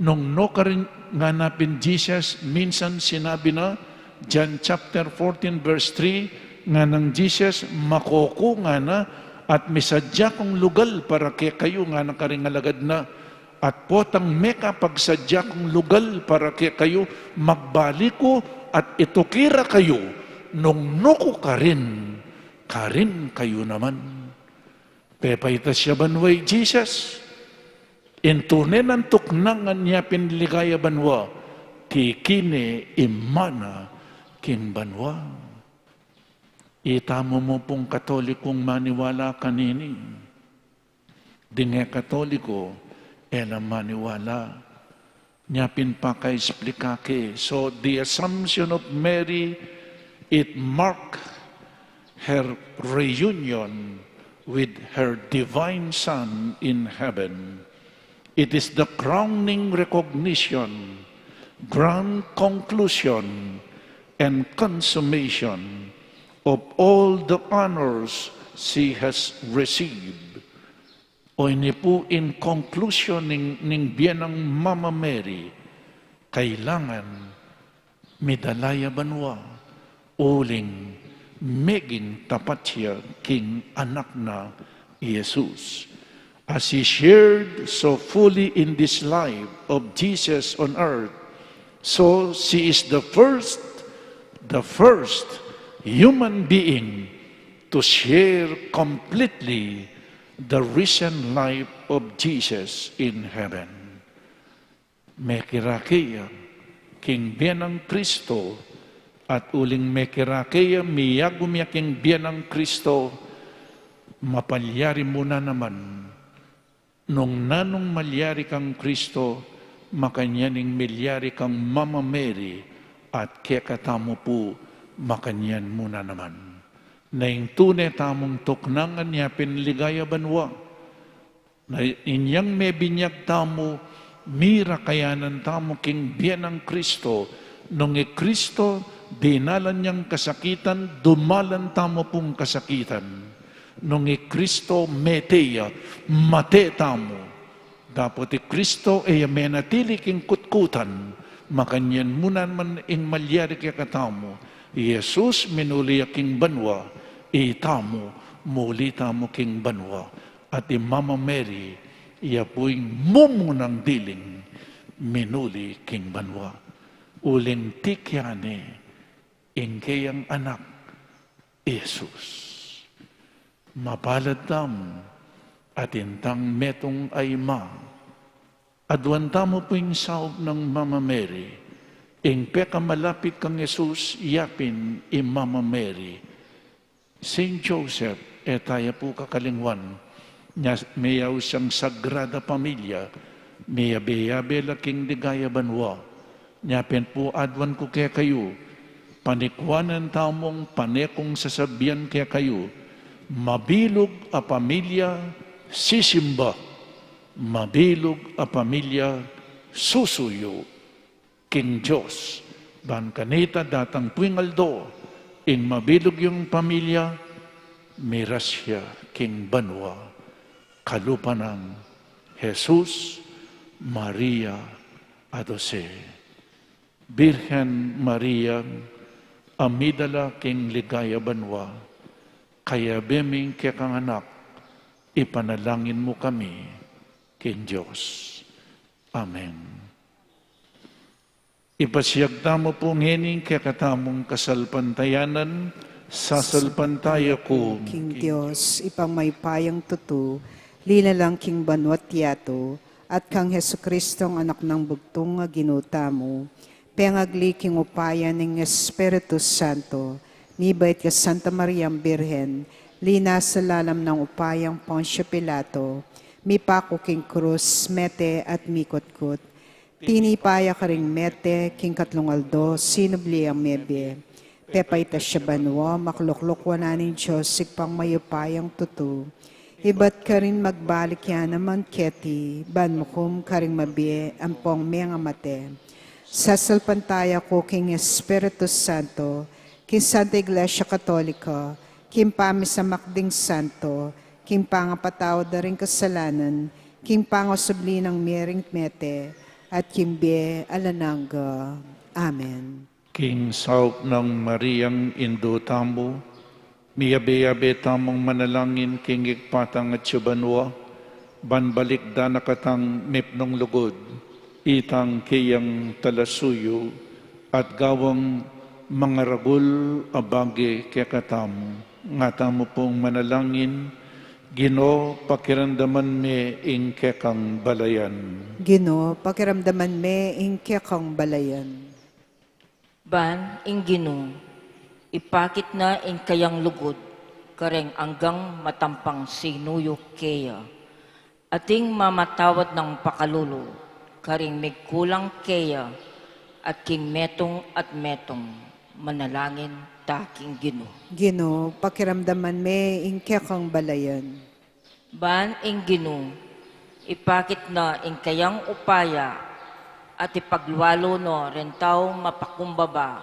nung nukarin ngana pin Jesus, minsan sinabi na, John chapter fourteen verse three, nganang Jesus, makoku ngana, at misadya kung lugal para kekayu ngana karing alagad na, at potang mekapagsadya kung lugal para kekayu, magbalik ku, at ituki ra kayu, nung nuku karin, karin kayu naman. Pepaitas ya banua i Jesus. Ing tune nang tuknangan ya pin ligaya banua, tiki ne i mana king banua. Itamu mu pung Katolikung maniwala kanini. Ding e Katoliko, e la maniwala. Nya pin pakaesplika ke. So, the Assumption of Mary, it marked her reunion with her divine Son in heaven. It is the crowning recognition, grand conclusion, and consummation of all the honors she has received. Oyni pu in conclusion ning, ning bie nang Mama Mary, kailangan midala ya banua, uling meging tapat ya king anak na i Jesus. As she shared so fully in this life of Jesus on earth, so she is the first, the first human being to share completely the risen life of Jesus in heaven. Mekirake ya king bie nang Kristo, at uling mekirake ya, miyagum ya king bie nang Kristo, mapalyari mu na naman. Nung nanung malyari kang Kristo, makanyan ing milyari kang Mama Mary, at kekatamu pu makanyan mu na naman. Na ing tune tamung tuknangan ya pin ligaya banua, na inyang mebinyag tamu, mira kayanan tamu king bie nang Kristo, nung i Kristo dinalan yang kasakitan, dumalan tamu pung kasakitan. Nung i Kristo mete ya, mate tamu. Dapot i Kristo e ya menatili king kutkutan, makanyan mu naman ing malyari kekatamu. I Jesus minuli ya king banua, itamu, muli tamu king banua. At i Mama Mary, iya pu ing mumunang diling minuli king banua. Uling tiki ya ne ing keyang anak, Jesus. Mapalad tamu, atin tang metung a ima. Aduan tamu pu ing saup nang Mama Mary, ing pekamalapit kang Jesus, ya pin i Mama Mary. Saint Joseph, e taya pu kakalingwan, nya meyaus yang Sagrada Familia, meyabe-yabe la king ligaya banua. Nya pin pu aduan ku kekayu, panikuanan tamung pane kung sasabian kekayu, mabilug a pamilya sisimba, mabilug a pamilya susuyu king Dios. Ban kanita datang pu ing aldo, ing mabilug yung pamilya, miras ya king banua. kalupa nang Jesus, Maria, at Jose. Birhen Maria, a midala king ligaya banua, kayabe ming kekang anak, ipanalangin mu kami king Dios. Amen. Ipasiag tamu pu ngeni ing kekatamung kasalpantayanan. Sasalpantaya ku king Dios, Ibpang mayupayang tutu, linalang king banua't yatu, at kang Jesucristong Anak nang bugtung a Ginu tamu, pengagli king upaya ning Espiritu Santo, mibait kang Santa Mariang Birhen, linasa lalam ning upayang Poncio Pilato, mipaku king krus, mete at mikutkut, tinipa ya karing mete, king katlung aldo sinubli yang mebie. Pepaitas ya banua, makaluklukan na ning Dios Ibpang mayupayang tutu. Ibat karin magbalik ya naman keti, ban mukum karing mabie ampong mengamate. Sasalpantaya ku king Espiritu Santo, king Santa Iglesia Katolika, king pamisamak ding santo, king pangapatawad da ring kasalanan, king pangasubli nang mie ring mete, at king bie alang angga. Amen. King saup nang Mariang Indu tamu, miyabe-yabe tamung manalangin king Ibpa tang atsu banua, ban balikdan na katang mipnung lugud, itang keyang talasuyu, at gawang mangaragul a bage kekatamu. Nga tamu pung manalangin. Ginu, pakiramdaman me ing kekang balayan. Ginu, pakiramdaman me ing kekang balayan. Ban ing Ginu, ipakit na ing kayang lugud kareng anggang matampang sinuyu keya, ating mamatawad nang pakalulu karing migkulang keya, at king metung at metung. Manalangin ta king Ginu. Ginu, pakiramdaman me ing kekang balayan. Ban ing Ginu, ipakit na ing kayang upaya, at ipaglualu no ring tau mapakumbaba,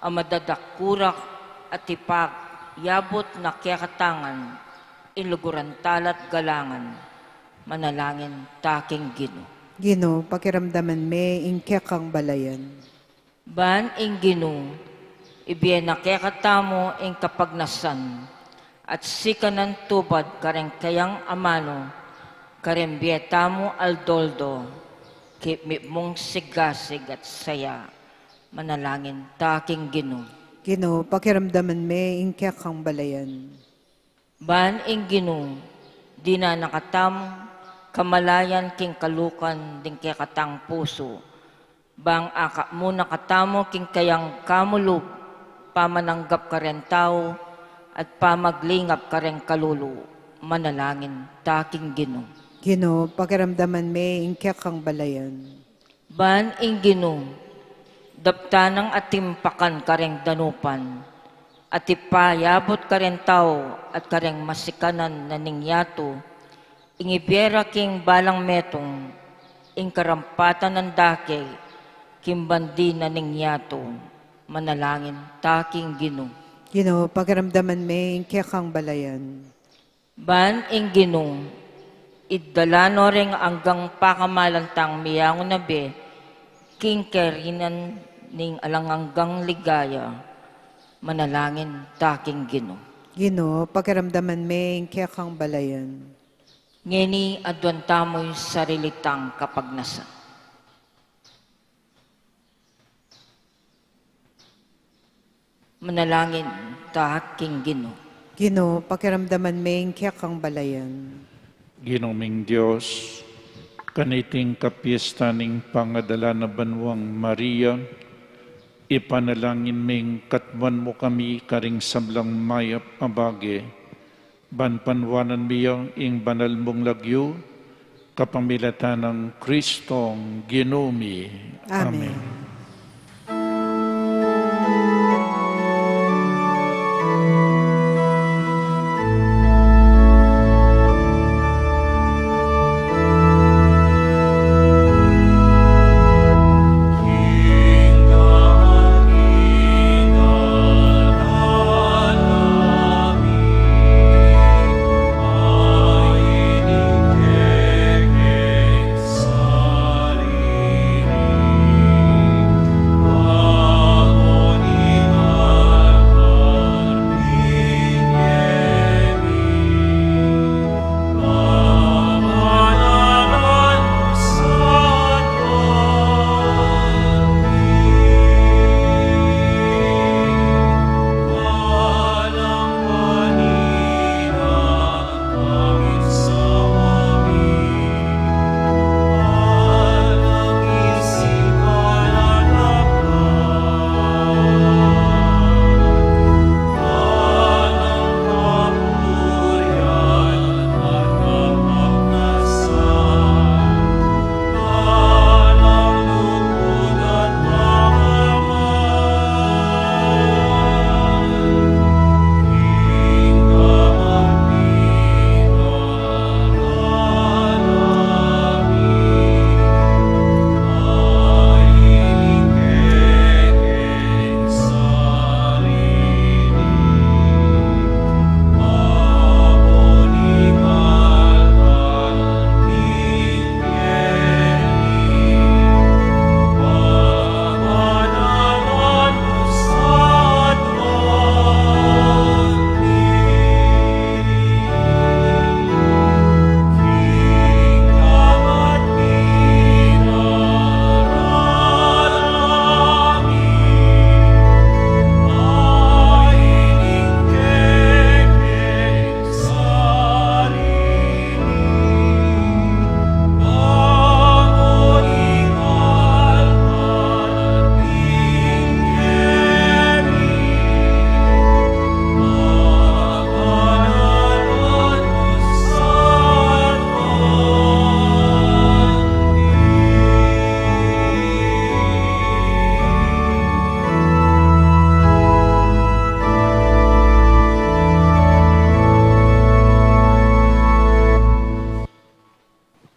a madadakurak, at ipayabut na kekatangan ing luguran tala't galangan. Manalangin ta king Ginu. Ginu, pakiramdaman me ing kekang balayan. Ban ing Ginu, ibie na kekatamu ing kapagnasan, at sikanan tubad kareng kayang amanu, kareng bie tamu aldo-aldo, king mipnung sigasig at saya. Manalangin ta king Ginu. Ginu, pakiramdaman me ing kekang balayan. Ban ing Ginu, dinan na katamung kamalayan king kalukan ding kekatang pusu, bang akap mu na katamu king kayang kamulug, pamananggap kareng tau, at pamaglingap kareng kalulu. Manalangin ta king Ginu. Ginu, pakiramdaman me ing kekang balayan. Ban ing Ginu, daptan nang atimpakan kareng danupan, at ipayabut kareng tau at kareng masikanan na ning yatu, ing ibie ra king balang metung, ing karampatan nang dake king bandi na ning yatu. Manalangin ta king Ginu. Ginu, pakiramdaman me ing kekang balayan. Ban ing Ginu, idala no ring anggang pakamalan tang miyangu na bie, king kayarinan ning alang anggang ligaya. Manalangin ta king Ginu. Ginu, pakiramdaman me ing kekang balayan. Ngeni aduan tamu ing sarili tang kapagnasan. Manalangin ta king Ginu. Ginu, pakiramdaman me ing kekang balayan. Ginu ming Dios, kaniting kapiesta ning pangadala na banuang Maria, ipanalangin ming katmuan mu kami karing sablang mayap a bage, ban panuanan mi ya ing banal mung lagyu, kapamilatan nang Kristong Ginu mi. Amen. Amen.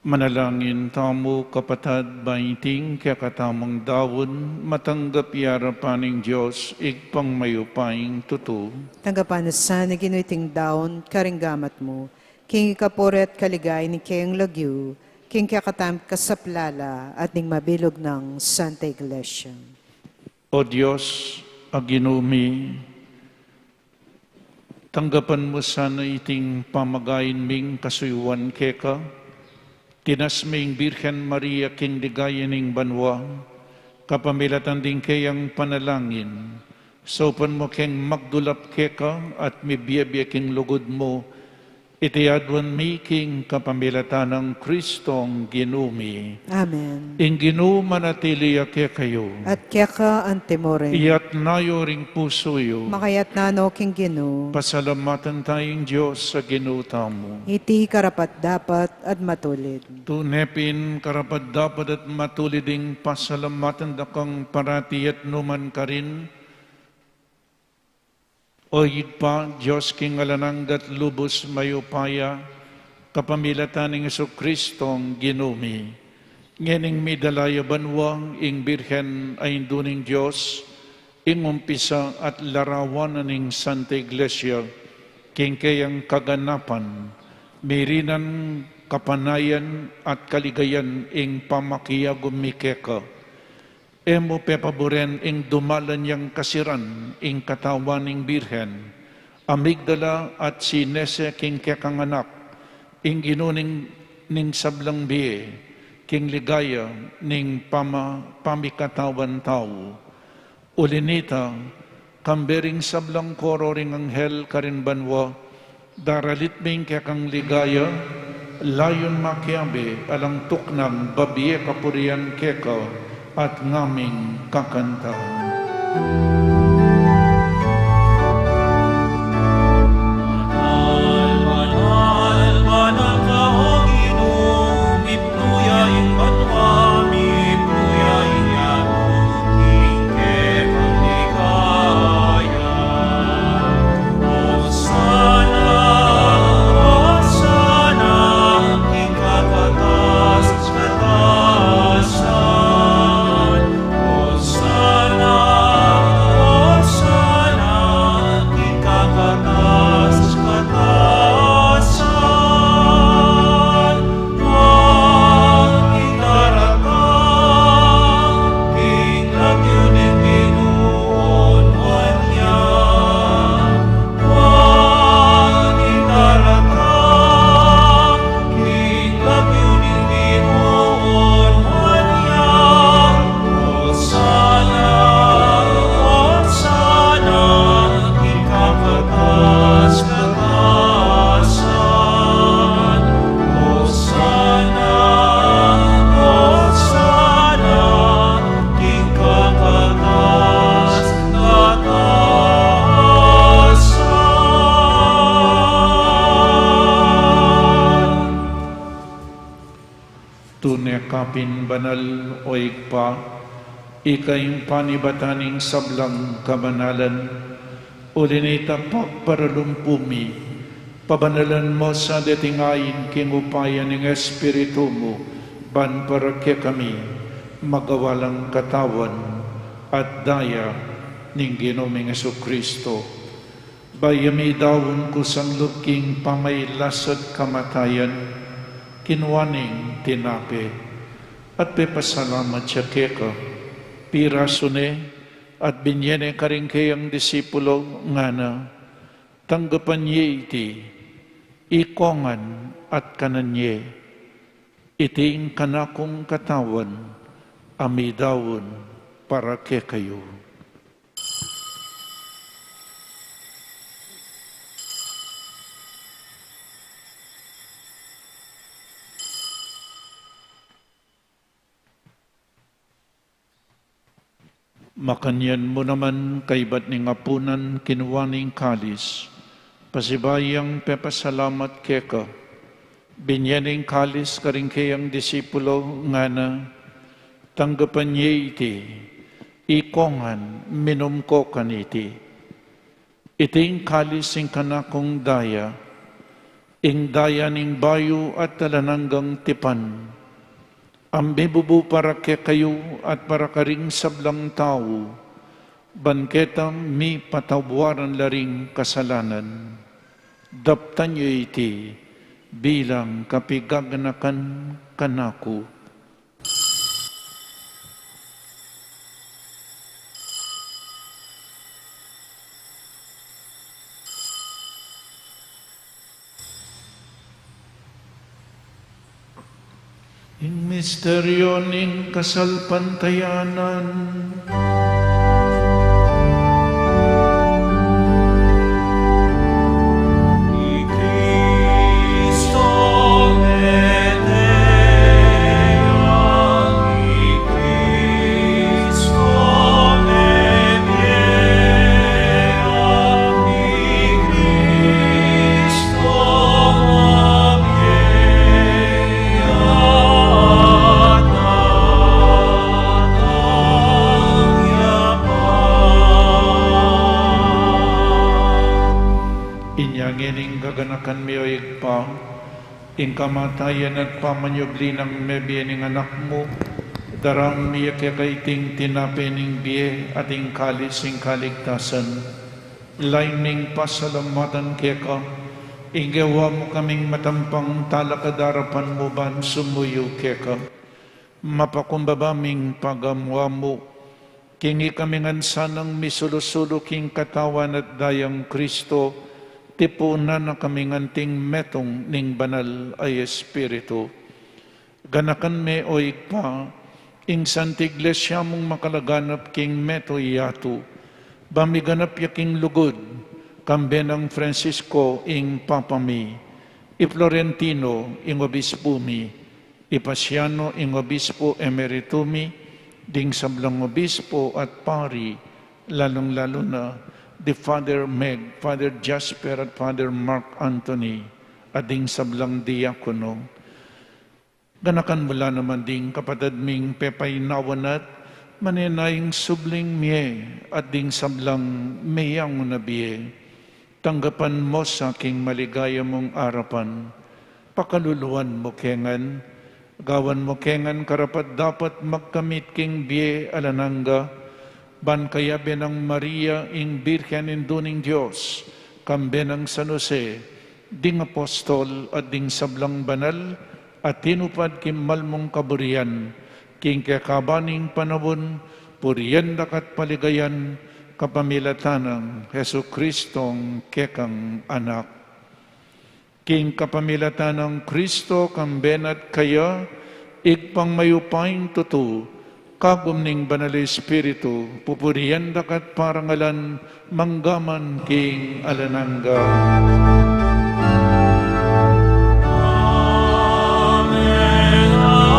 Manalangin tamu, kapatad, ba iting kekatamung daun matanggap ya king arapan ning Dios, Ibpang mayupayang tutu. Tanggapan na sa ning Ginu iting daun karing gamat mu, king ikapuri at kaligayan ning kayang lagyu, king kekatamung kasaplalan at ning mabilug nang Santa Iglesia. O Dios, a Ginu mi, tanggapan mu sana iting pamagayan ming kasuyuan keka, tinas ming Birhen Maria king ligaya ning banua, kapamilatan ding kayang panalangin, saupan mu keng magdulap keka at mibie-bie king lugud mu, iti aduan mi king kapamilatan nang Kristong Ginu mi. Amen. Ing Ginu manatili ya kekayu. At keka antimurin. Iyatas yu ring pusu yu. Makayatas no king Ginu. Pasalamatan taya ing Dios a Ginu tamu. Iti karapat-dapat at matulid. Tune pin karapat-dapat at matulid ing pasalamatan da kang parati at nukarin man. O Ibpa, Dios king alang angga at lubus mayupaya, kapamilatan nang Jesucristong Ginu mi. Ngening midala ya banua ing Birhen a Indu ning Dios, ing umpisa at larawan na ning Santa Iglesia, king kayang kaganapan, mirinan kapanayan at kaligayan ing pamakiagum mi keka. E mu pepaburen ing dumalan yang kasiran ing katawan ning Birhen, a migdala at sinese king kekang anak, ing Ginu ning, ning sablang bie, king ligaya ning pama-, pamikatawan tau. Uli nita, kambe ring sablang koro ring anghel karin banua, daralit mi ing kekang ligaya, layun makiabe alang tuknang babie kapurian keka at ngaming kakanta. Banal, banal, banal ka, O Ginu, mipnu ya ing banua, mipnu ya ing yatu, king kekang ligaya. Hosana, Hosana, king kakatas-katasan. Hosana, Hosana, king kakatas-katasan. Tuang ing daratang king lagyu ning Ginu, onuan ya. Tuang ing daratang king lagyu ning Ginu, onuan ya. Hosana, Hosana, king kakatas-katasan. Hosana, Hosana, king kakatas-katasan. Tune ka pin banal, O Ibpa, ika ing panibatan ning sablang kabanalan. Uli nita, pagparalumpu mi, pabanalan mu sa deting ain king upaya ning Espiritu mu, ban para kekami magawa lang katawan at daya ning Ginu ming Jesucristo. Bayu ya midaun kusang lub king pamailas at kamatayan, kinua ne ing tinape, at pepasalamat ya keka, pirasu ne, at binye ne karing kayang disipulo, ngana: Tanggapan ye iti, ikongan at kanan ye. Iti ing kanakung katawan, a midaun para kekayu. Makanyan mu naman, kaibat ning apunan, kinua ne ing kalis, pasibayu yang pepasalamat keka, binye ne ing kalis karing kayang disipulo, ngana: Tanggapan ye iti, ikongan, minum ko kaniti. Iti ing kalis ning kanakung daya, Ing daya ning bayu at alang anggang tipan, a mibubu para kekayu at para karing sablang tau, ban ketang mipatawaran la ring kasalanan. Daptan yu iti bilang kapigaganakan kanaku. Ing misteryo ning kasalpantayanan. Inya ngening gaganakan mi, o Ibpa, ing kamatayan at pamanyubli nang mebie ning Anak mu, darang mi keka iting tinape ning bie at ing kalis ning kaligtasan. Lain ming pasalamatan keka, ing gewa mu kaming matampang talakad king arapan mu ban sumuyu keka. Mapakumbaba ming pagamu-amu, king ikami ngan sanang misulu-sulu king katawan at dayang Kristo, tipunan na kami ngan king metung ning Banal a Espiritu. Ganakan me, o Ibpa, ing Santa Iglesia mung makalaganap king meto yatu, ba miganap ya king lugud, kambe nang Francisco ing Papa mi, i Florentino ing Obispu mi, i Paciano ing Obispu Emeritu mi, ding sablang Obispu at Pari, lalung-lalu na di Father Meg, Father Jasper at Father Mark Anthony, at ding sablang diakono. Ganakan mu la naman ding kapatad ming pepainawan at manenayang subling mie at ding sablang meyangu na bie. Tanggapan mu sa king maligaya mung arapan. Pakaluluan mu ke ngan, gawan mu ke ngan karapat-dapat magkamit king bie alang angga, ban kayabe nang Maria ing Birhen Indu ning Dios, kambe nang San Jose, ding apostol at ding sablang banal a tinupad king malmung kaburian, king kekaban ning panaun, purian da ka at paligayan, kapamilatan nang Jesucristong kekang Anak. King kapamilatan nang Kristo, kambe na at kaya, Ibpang mayupayang tutu, kagum ning Banal a Espiritu, pupurian da ka at parangalan, mangga man king alang angga. Amen, amen, amen.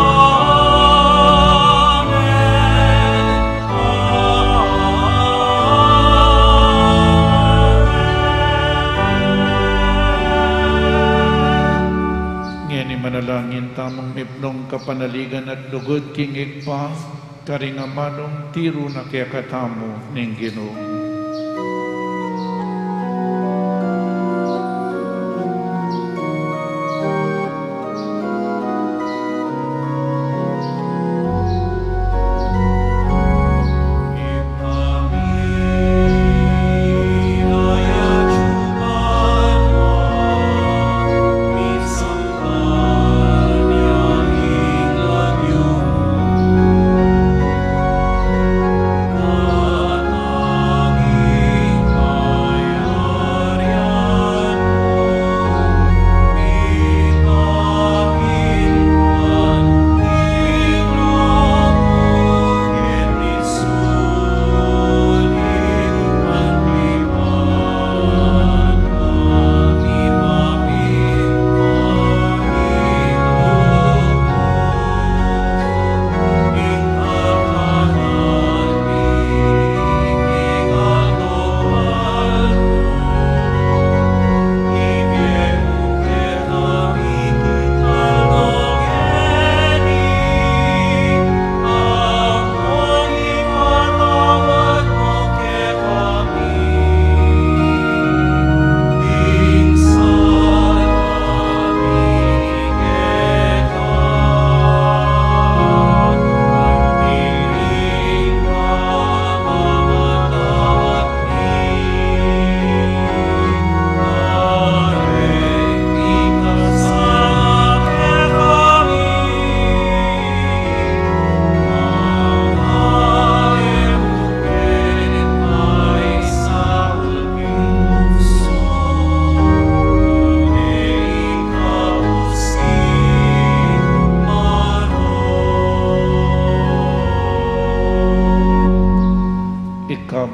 Ngeni manalangin tamung mipnung kapanaligan at lugud king Ibpa, karing amanung tiru na kekatamu ning Ginu.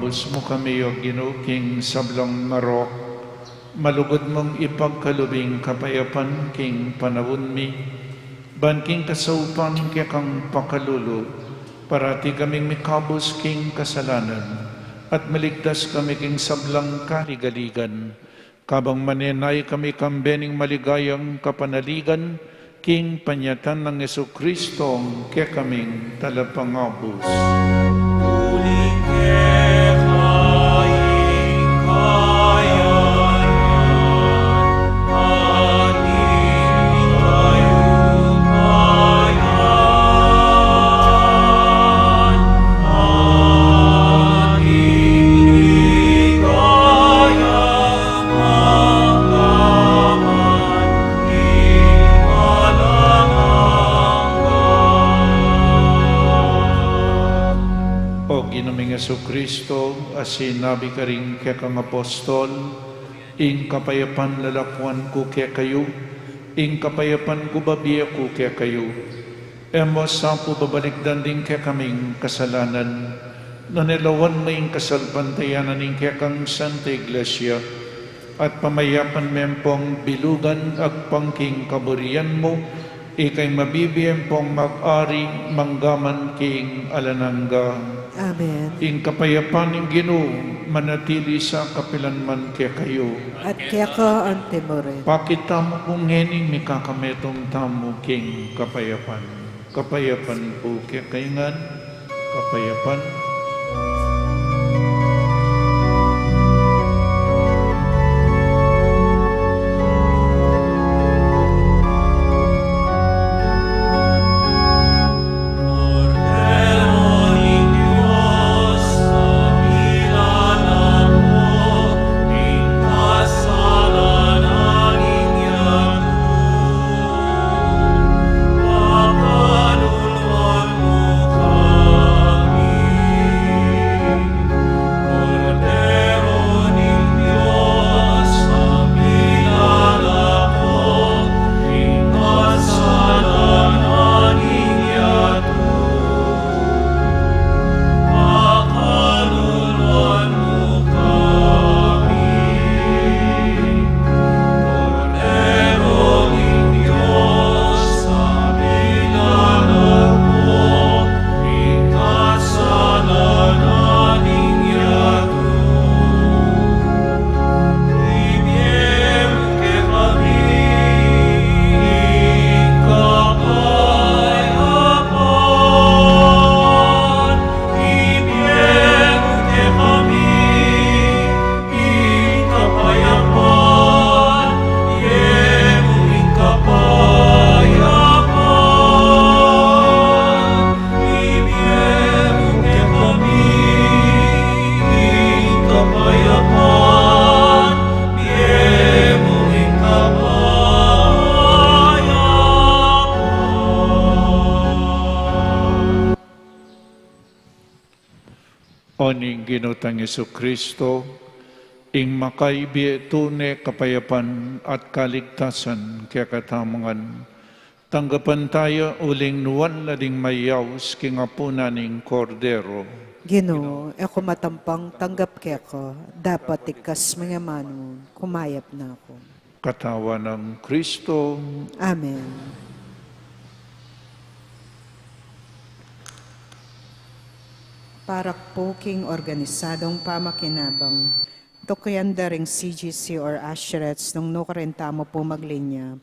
Ipagkalub mu kami, O Ginu, king sablang marok, malugud mung ipagkalub ing kapayapan king panaun mi, ban king kasaupan ning kekang pakalulu, parati kaming mikabus king kasalanan, at maligtas kami king sablang kaligaligan, kabang manenaya kami kambe ning maligayang kapanaligan, king panyatang nang Jesucristo, kekaming Talapangabus. Uling keka ing kayarian, at ing kayarian, at ing ligaya, O Ginu ming Jesucristo, a sinabi karing kekang apostol, ing kapayapan lalakuan ku kekayu, ing kapayapan ku babie ku kekayu. E mu sa pu babalikdan ding kekaming kasalanan, nune lawan mu ing kasalpantayanan ning kekang Santa Iglesia, at pamayapan me pung bilugan agpang king kaburian mu, ika ing mabibie pung mag-ari manggaman king alang angga. Amen. Ing kapayapan ning Ginu manatili sa kapilan man kekayu. At keka anti mu rin. Pakit tamu pu ngening mikakametung tamu king kapayapan. Kapayapan pu kekayu ngan. Kapayapan. O ning Ginu tang Jesucristo, ing makaibie tune kapayapan at kaligtasan kekatamu ngan, tanggapan taya uling nuan la ding mayaus king apunan ning Kordero. Ginu, e ku matampang tanggap keka, dapot iktas mu ing amanu, kumayap na ku. Katawan nang Kristo. Amen. Para pu king organisadong pamakinabang, tukian da ring C G C or ushers nung nukarin tamu pu maglinya,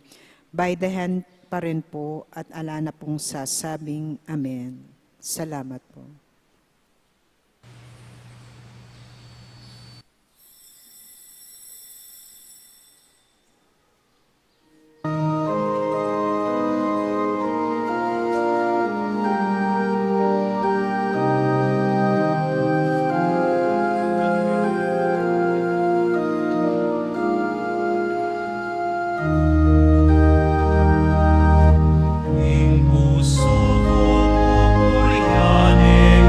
by the hand pa rin pu at ala na pung sasabing amen. Salamat pu. Ing pusu ku pupurian e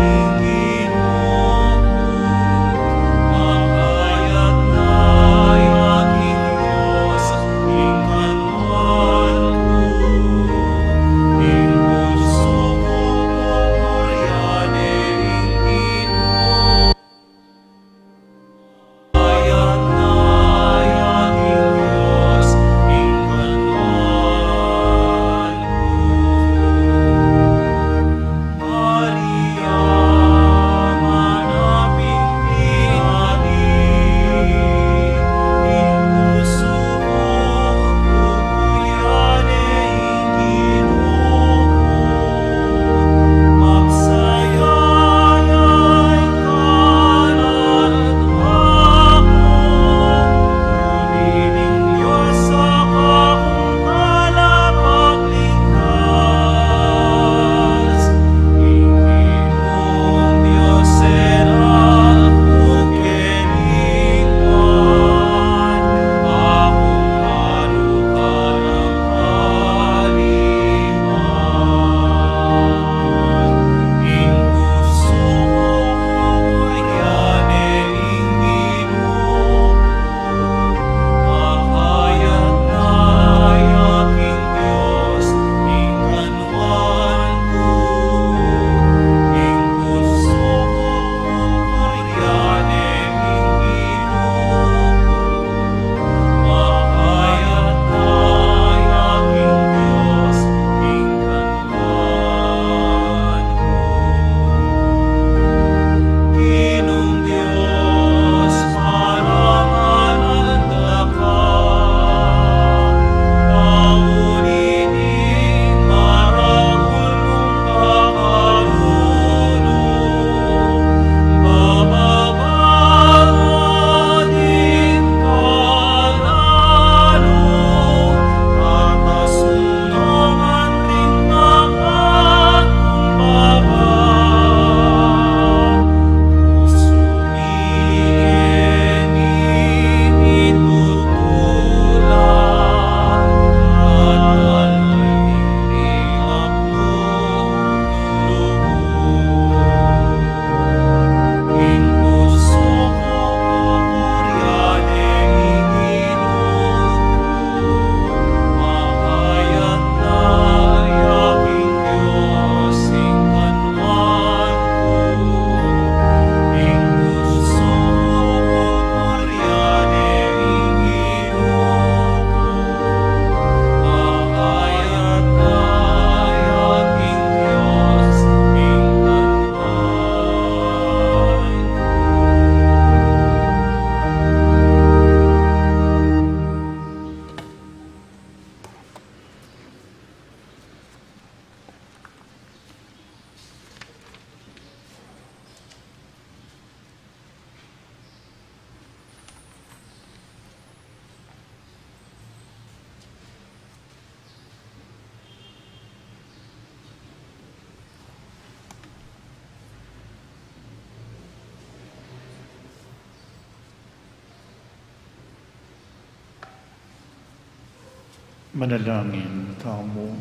Manalangin tamu.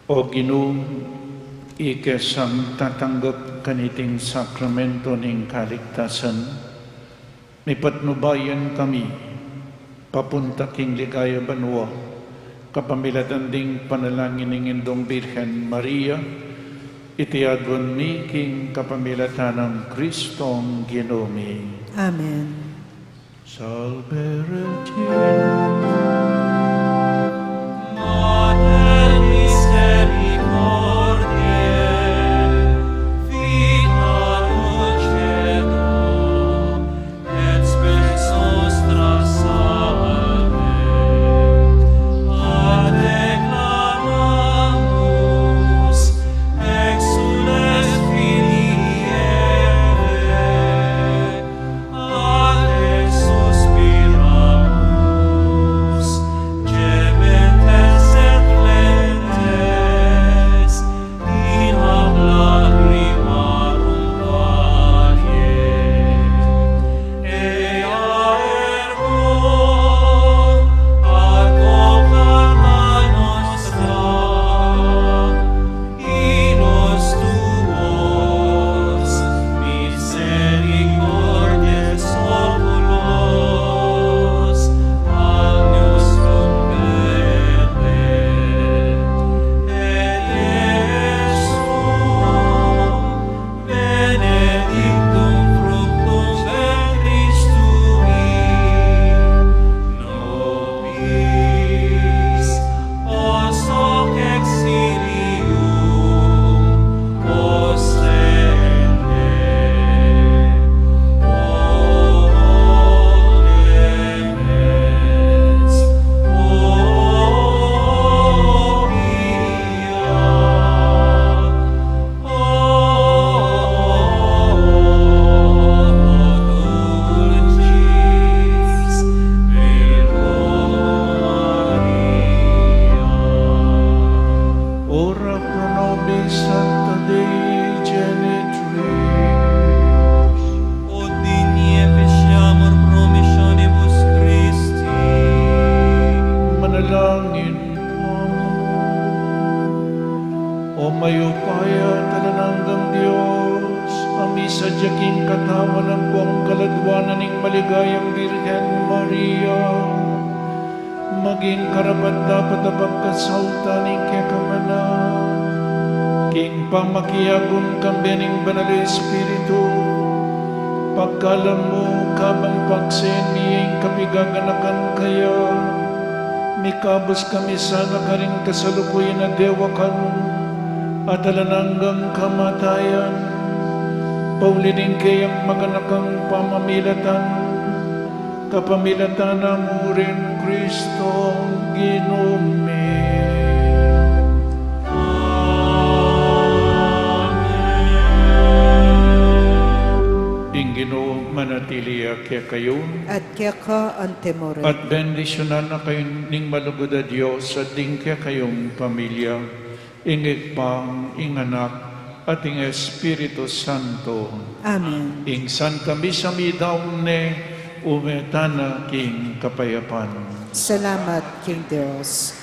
O Ginu, ikang tatanggap kaniting sakramento ning kaligtasan, mipatnubayan kami papunta king ligaya banua, kapamilatan ding panalangin ning Indung Birhen Maria, iti aduan mi king kapamilatan nang Kristong Ginu mi. Amen. Salve Regina, Mater misericordiae, vita dulcedo, et spes nostra salve. A te clamamus, exsules Filii Eve, a te suspiramus, gementes et laentes in hac lacrimarum vallae. Ea ergo advocata nostra, Ilos tuos misericordiae oculos agnus converte, et Iesum benedictum fructus ventris tui. Nobis, post hoc exilium ostende, o clemens, o pia, O dulcis Virgo Maria. Ora pro nobis sancta Dei Genitrix. Ut digne efficiamur promissionibus Christi. Manalangin O mayupaya at alang anggang Dios, a misadya king katawan ampong kaladwanan ning maligayang Birhen Maria, maging karapat-dapat a pagkasaultan ning kekang anak, king pamakiagum kambe ning Banal a Espiritu, pagkalub mu kabang pagsayan mi ing kapigaganakan kaya, mikabus kami sana karing kasalukuyan a dewakan at alang anggang kamatayan, pauli ning keyang maganakang pamamilatan, kapamilatan nang Kristong Ginu mi. Amen. Ing Ginu manatili ya kekayu. At keka antimurin. At bendisyunan na kayu ning malugud a Dios, at ding kekayung pamilya, ing Ibpa, ing Anak, at ing Espiritu Santo. Amen. Ing Santa Misa meyari ne, ume tana king kapayapan. Salamat king Dios.